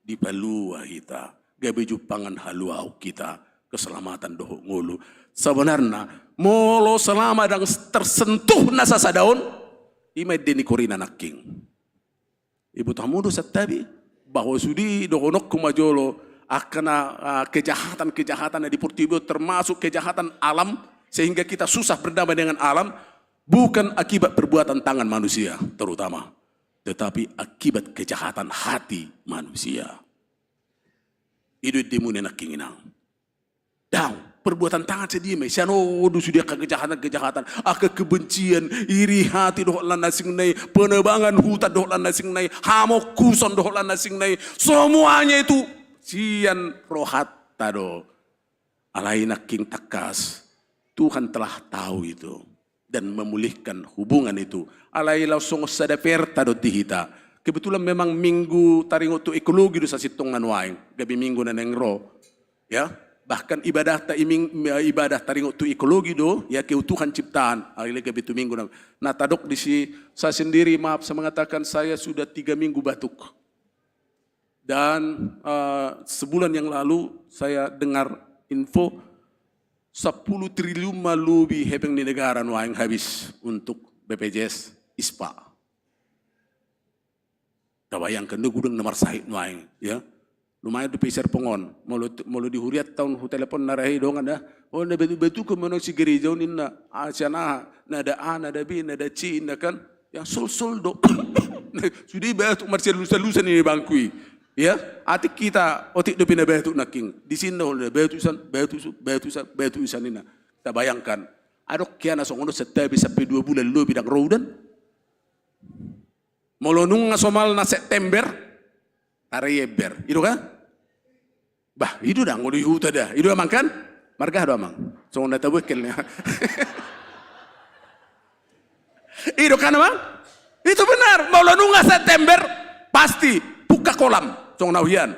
dipalua hita, gabe jumpangan haluaon hita, keselamatan dohot ngolu. Sebenarna, molo selama ndang tersentuh na sasada on, i ma ende ni korina nangkin. Iboto hamu do santabi, bahwa sude dohononku ma jolo, angka na, ah, kejahatan-kejahatan na di portibi on, termasuk kejahatan alam, sehingga kita susah berdamai dengan alam, bukan akibat perbuatan tangan manusia, terutama, tetapi akibat kejahatan hati manusia. I do endemuna nangkin, Inang. Daong, perbuatan tangan sadia ma i, sian on do sude angka kejahatan-kejahatan, angka kebencian, iri hati dohot lan asingna i, penebangan hutan dohot lan asingna i, hamongkuson dohot lan asingna i, semuanya itu sian rohanta do. Alai nangkin tangkas, Tuhan telah tahu itu dan memulihkan hubungan itu. Alai laos songon sada perta do di hita. Kebetulan memang minggu taringot tu ekologi do sasintongna nuaeng, gabe minggu na naeng ro. Ya, bahkan ibadahta i ming-, ibadah taringot tu ekologi do, ya, keutuhan ciptaan. Alai gabe tu minggu na, na tadok disi, saya sendiri, maaf, saya mengatakan saya sudah tiga minggu batuk. Dan, eh, sebulan yang lalu saya dengar info, sepuluh triliun ma lobi hepeng ni negara nuaeng habis untuk B P J S, ispa. Tabayangkan do, godang na marsahit nuaeng, ya. Lumayan do peser pongon. Molo, molo di hurianta on hutelepon na rahe i dongan da. Oh, na batu-batu ke mano si gereja on ninna. Ah, sian aha? Nada A, nada B, nada C ninna kan. Ya, sol-sol do. Sude batuk marsialusan-lusan i bangku i. Ya, atik hita otik dope na batuk nangkin. Di si ninna holan, batuk isan, batuk isan, batuk isan, batuk isan ninna. Tabayangkan. Adong hea na songon on santabi sampe dua bulan lobi ndang ro udan. Molo nunga somalna September, tari ember. I do kan? Bah, i do da, ngolu i huta da. I do, Amang, kan? Marga aha do, Amang? Songon na tabo engkel ni. I do kan, Amang? Itu benar. Molo nunga September, pasti buka kolam. Songon au hian.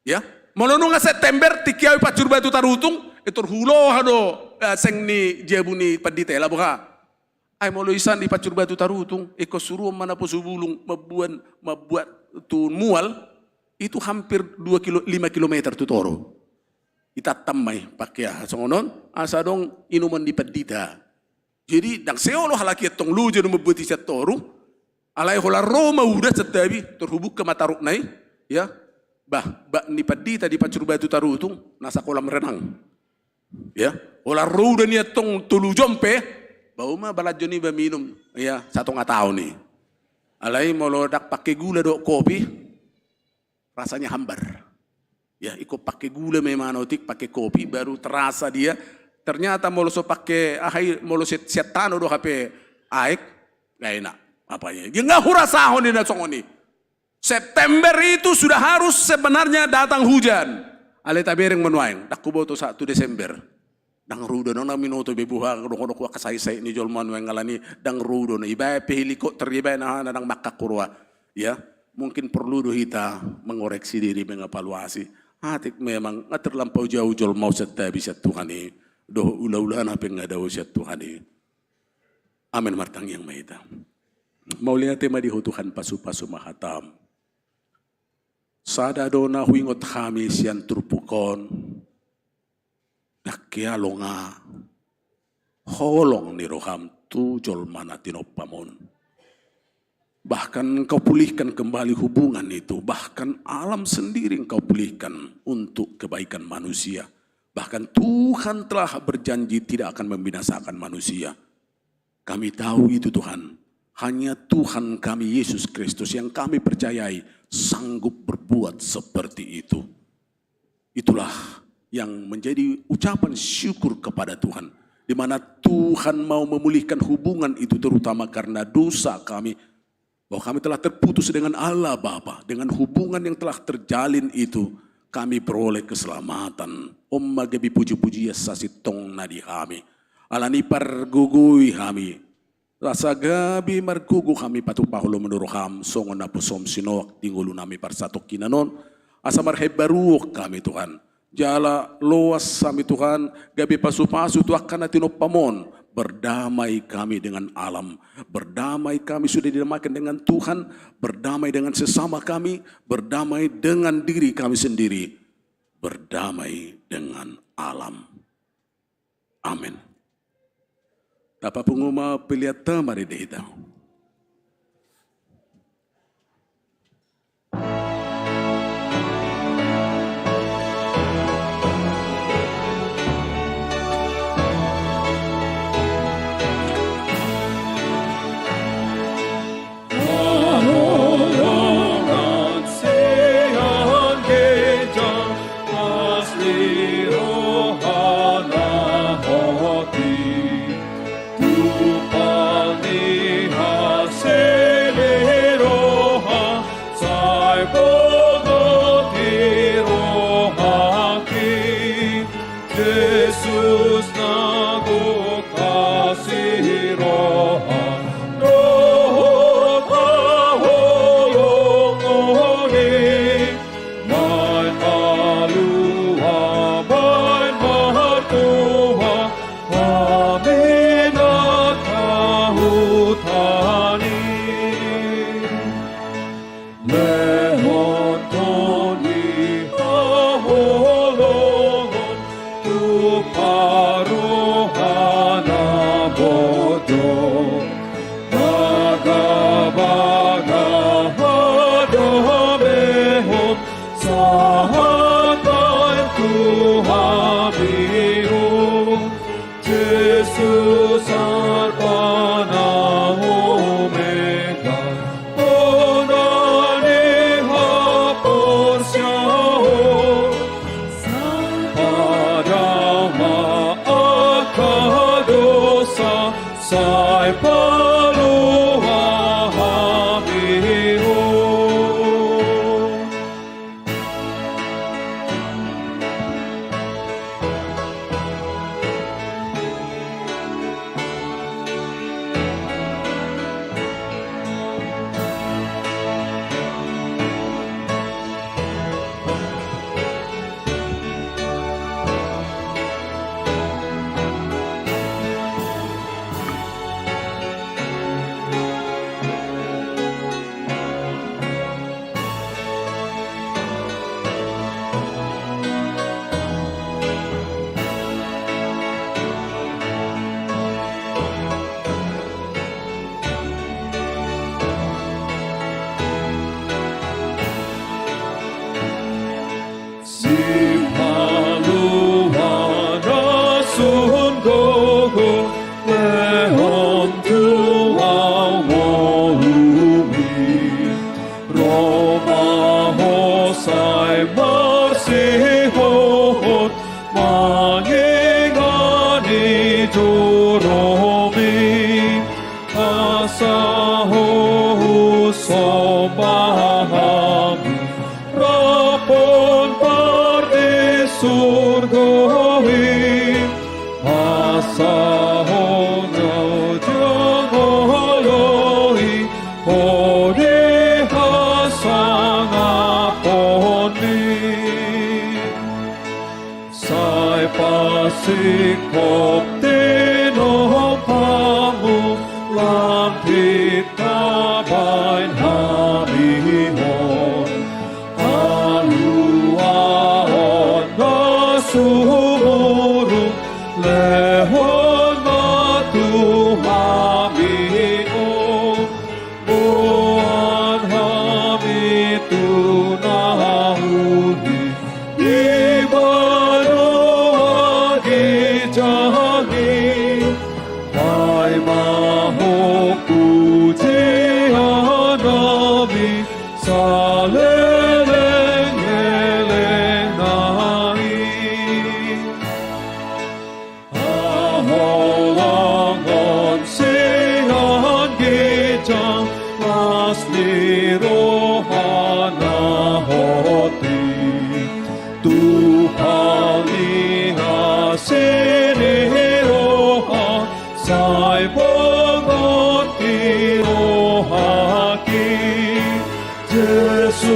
Ya. Molo nunga September, tingki au i Pancur Batu Tarutung, i tor huloha do, eh, seng ni jabu ni pandita i, laho boha. Ai molo isan di Pancur Batu Tarutung, ingkon suruon ma naposo bulung, mambuan, mambuat tu mual, itu hampir dua kilo, lima kilometer tu toru. Itantam ma i, pake aha, songon on, asa adong inumon ni pandita. Jadi, ndang seolo halak i antong loja do mambuat i sian toru, alai holan ro ma udan santabi, tor hubuka ma tarukna i, ya, bah, bak ni pandita di Pancur Batu Tarutung, nasa kolam renang. Ya, holan ro udan i antong tolu jom pe, bau ma balanjo niba minum, ya, satonga taon i. Alai molo ndang pake gula dohot kopi, rasanya hambar. Ya, ingkon pake gula memang otik, pake kopi, baru terasa dia. Ternyata molo so pake aha i, molo sian, sian tano do hape aek, nggak enak. Apanya? Dia nggak hurasahon dia na songon i. September itu sudah harus sebenarnya datang hujan. Alai tabereng ma nuaeng, ndang huboto sahat tu Desember. Ndang ro udan on, na binoto be boha dohononku angka sahit-sahit ni jolma nuaeng, alani ndang ro udan on. Ibaen pe helikopter, ibaen aha, na ndang mangkangku roha. Ya, mungkin perlu do hita mengoreksi diri, mengevaluasi. Atik memang nga terlampau jauh jolma on santabi sian Tuhan i. Dohot ula-ulana pe nga dao sian Tuhan i. Amen. Martangiang ma hita. Mauliate ma di Ho Tuhan, pasu-pasu ma hatam. Sada do na huingot hami sian turpuk on, ndang hea longa holong ni roham tu jolma na tinompam on. Bahkan Engkau pulihkan kembali hubungan itu, bahkan alam sendiri Engkau pulihkan untuk kebaikan manusia. Bahkan Tuhan telah berjanji tidak akan membinasakan manusia. Kami tahu itu, Tuhan. Hanya Tuhan kami, Yesus Kristus, yang kami percayai sanggup berbuat seperti itu. Itulah yang menjadi ucapan syukur kepada Tuhan, di mana Tuhan mau memulihkan hubungan itu, terutama karena dosa kami, bahwa kami telah terputus dengan Allah Bapa. Dengan hubungan yang telah terjalin itu, kami beroleh keselamatan. On ma gabe puji-pujian sasintongna di hami. Alani i pargogoi hami, asa gabe margogo hami patupa oloM ni rohaM songon naposoM si Noak di ngolunami parsatongkinan on, asa marhaimbaruon hami Tuhan. Jala loas hami Tuhan, gabe pasupasu tu angka na tinompaM on. Berdamai kami dengan alam, berdamai kami sudah didamaikan dengan Tuhan, berdamai dengan sesama kami, berdamai dengan diri kami sendiri, berdamai dengan alam. Amen. Tapapungu ma pelean ta marende hita. Jesus na gokhasi roha, roha holongoni, baen malua, baen martua, hami na tahutan i. Lehon hami haholongon tu parrohana bodo, bagabaga hadamehon sahat baen tu hami on. Jesus Alpa na Omega, bona ni haporseaon, sai padao ma angka dosa, sai palua hami on. Sipalua na sun gogo, lehon tu ahu ngolumi. Ro ma ho sai marsihohot, mangihuthon ni joromi. Asa ho husomba hami, rap dohot pardisurgo i, asa ho na jangoloi ho di hasangapon i. Sai pasingkop tinompamu, lam pinta baen hami on. Haluaon na sumurung, lehon ma tu hami on. Boan hami tu na uli di banua ginjang i, baen ma ho pujian nami saleleng lelengna i. Haholongon sian ginjang, las ni roha na hot i, tu paling asi ni roha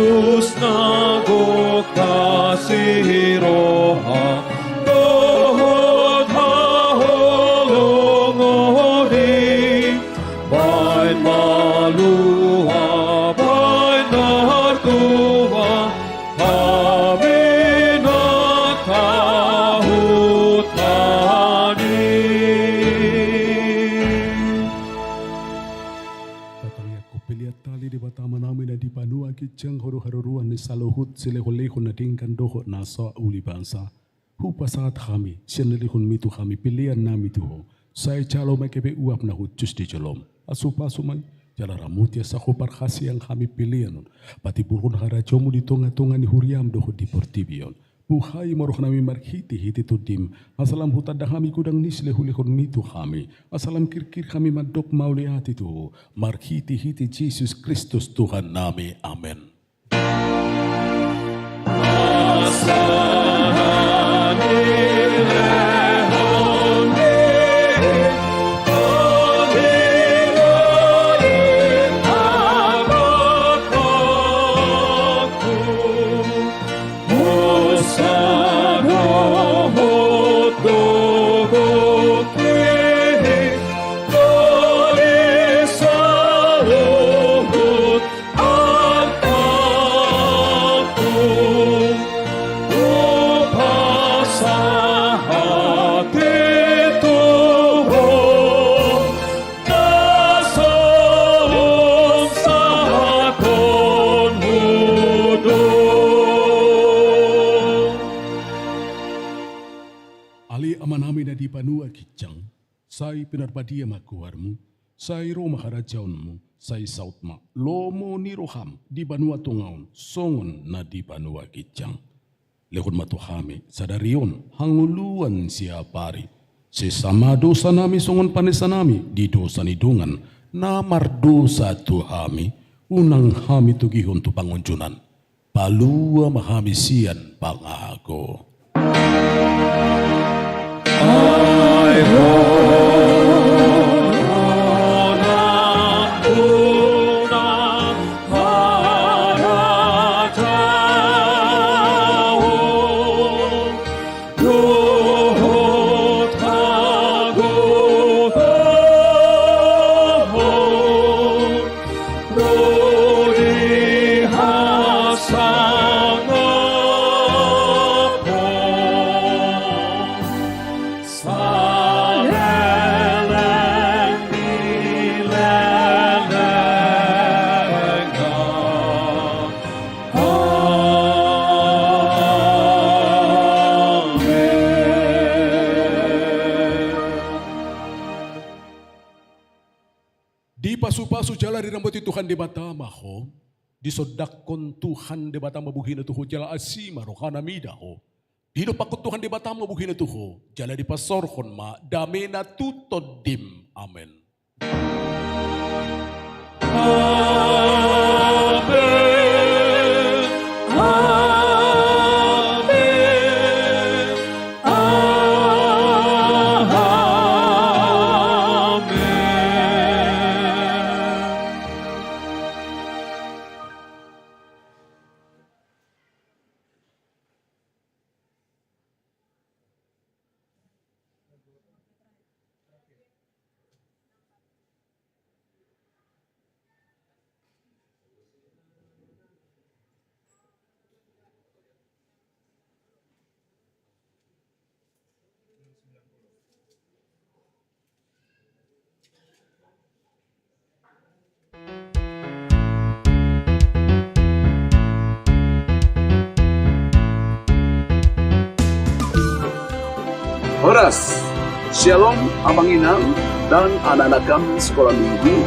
Kristus na gok na siroha dohot haholongon i, baen malua, baen na tua, hami na tahuthani. Tatangiangkon pelean tali Debata Amanami na di banua ginjang, Ho do haroroan ni saluhut silehonlehon na denggan dohot na saulibasa. Hupasahat hami sian na nilehonMi tu hami pelean nami tu Ho. Sai jalo ma gabe uap na hushus di joloM. Pasupasu ma i, jala ramoti asa Ho parhaseang hami pelean on patimbulhon harajaonMu di tongatonga ni huriaM dohot di portibi on. Buhai ma rohanami marhitehite TondiM, asa lam hutanda hami godang ni silehonlehonMi tu hami, asa lam kirkir hami mandok mauliate tu Ho, marhitehite Jesus Kristus Tuhannami. Amen. Ale Amanami na di banua ginjang, sai pinarbadia ma goarMu, sai ro ma harajaonMu, sai saut ma lomo ni rohaM di banua tonga on songon na di banua ginjang. Lehon ma tu hami sadari on hangoluan siapari. Sesa ma dosanami songon panesanami di dosa ni dongan na mardosa tu hami. Unang hami togihon tu pangunjunan. Palua ma hami sian pangago. Ai Ho do na unang harajaon dohot hagogoon ro di hasangapon saleleng ni lelengna. Amen. Dipasupasu jala diramoti Tuhan Debata ma ho. Disondangkon Tuhan Debata ma bohina tu ho jala asi ma rohana mida ho. Didompakkon Tuhan Debata ma bohina tu ho jala dipasaorhon ma damena tu tondim. Amen. Amen. Amen. Amen. Horas. Syalom, Amang Inang, dan anak-anak kami sekolah minggu,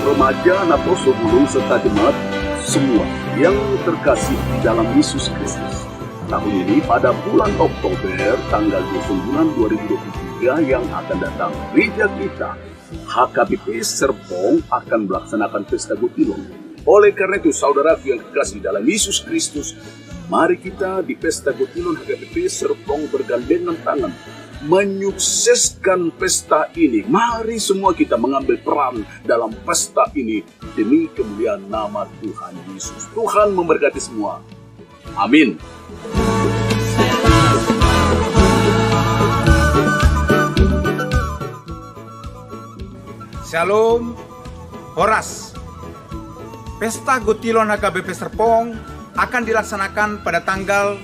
remaja, naposo, bulung, serta jemaat semua yang terkasih di dalam Yesus Kristus. Tahun ini pada bulan Oktober, tanggal dua puluh sembilan dua ribu dua puluh tiga yang akan datang, gereja kita H K B P Serpong akan melaksanakan pesta gotilon. Oleh karena itu, saudaraku yang kekasih dalam Yesus Kristus, mari kita di pesta gotilon H K B P Serpong bergandengan tangan, menyukseskan pesta ini. Mari semua kita mengambil peran dalam pesta ini demi kemuliaan nama Tuhan Yesus. Tuhan memberkati semua. Amin. Shalom. Horas. Pesta Gotilon H K B P Serpong akan dilaksanakan pada tanggal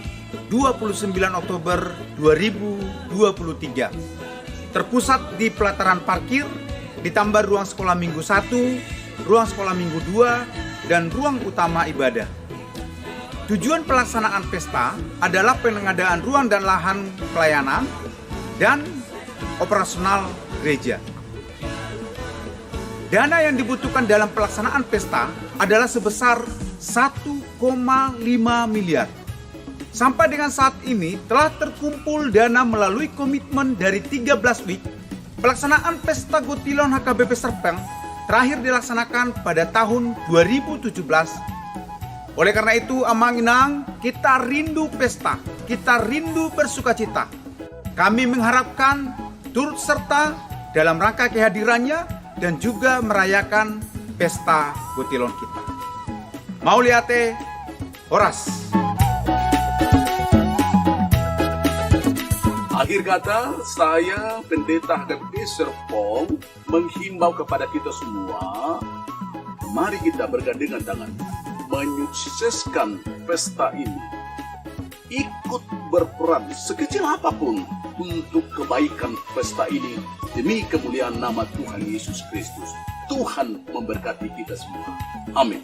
dua puluh sembilan Oktober dua ribu dua puluh tiga. Terpusat di pelataran parkir, ditambah ruang sekolah minggu satu, ruang sekolah minggu dua, dan ruang utama ibadah. Tujuan pelaksanaan pesta adalah pengadaan ruang dan lahan pelayanan dan operasional gereja. Dana yang dibutuhkan dalam pelaksanaan pesta adalah sebesar satu koma lima miliar. Sampai dengan saat ini telah terkumpul dana melalui komitmen dari tiga belas week. Pelaksanaan Pesta Gotilon H K B P Serpong terakhir dilaksanakan pada tahun dua ribu tujuh belas. Oleh karena itu, Amang Inang, kita rindu pesta, kita rindu bersukacita. Kami mengharapkan turut serta dalam rangka kehadirannya dan juga merayakan pesta Gotilon kita. Mauliate, horas. Akhir kata, saya Pendeta H K B P Serpong menghimbau kepada kita semua, mari kita bergandengan tangan menyukseskan pesta ini. Ikut berperan sekecil apapun untuk kebaikan pesta ini demi kemuliaan nama Tuhan Yesus Kristus. Tuhan memberkati kita semua. Amin.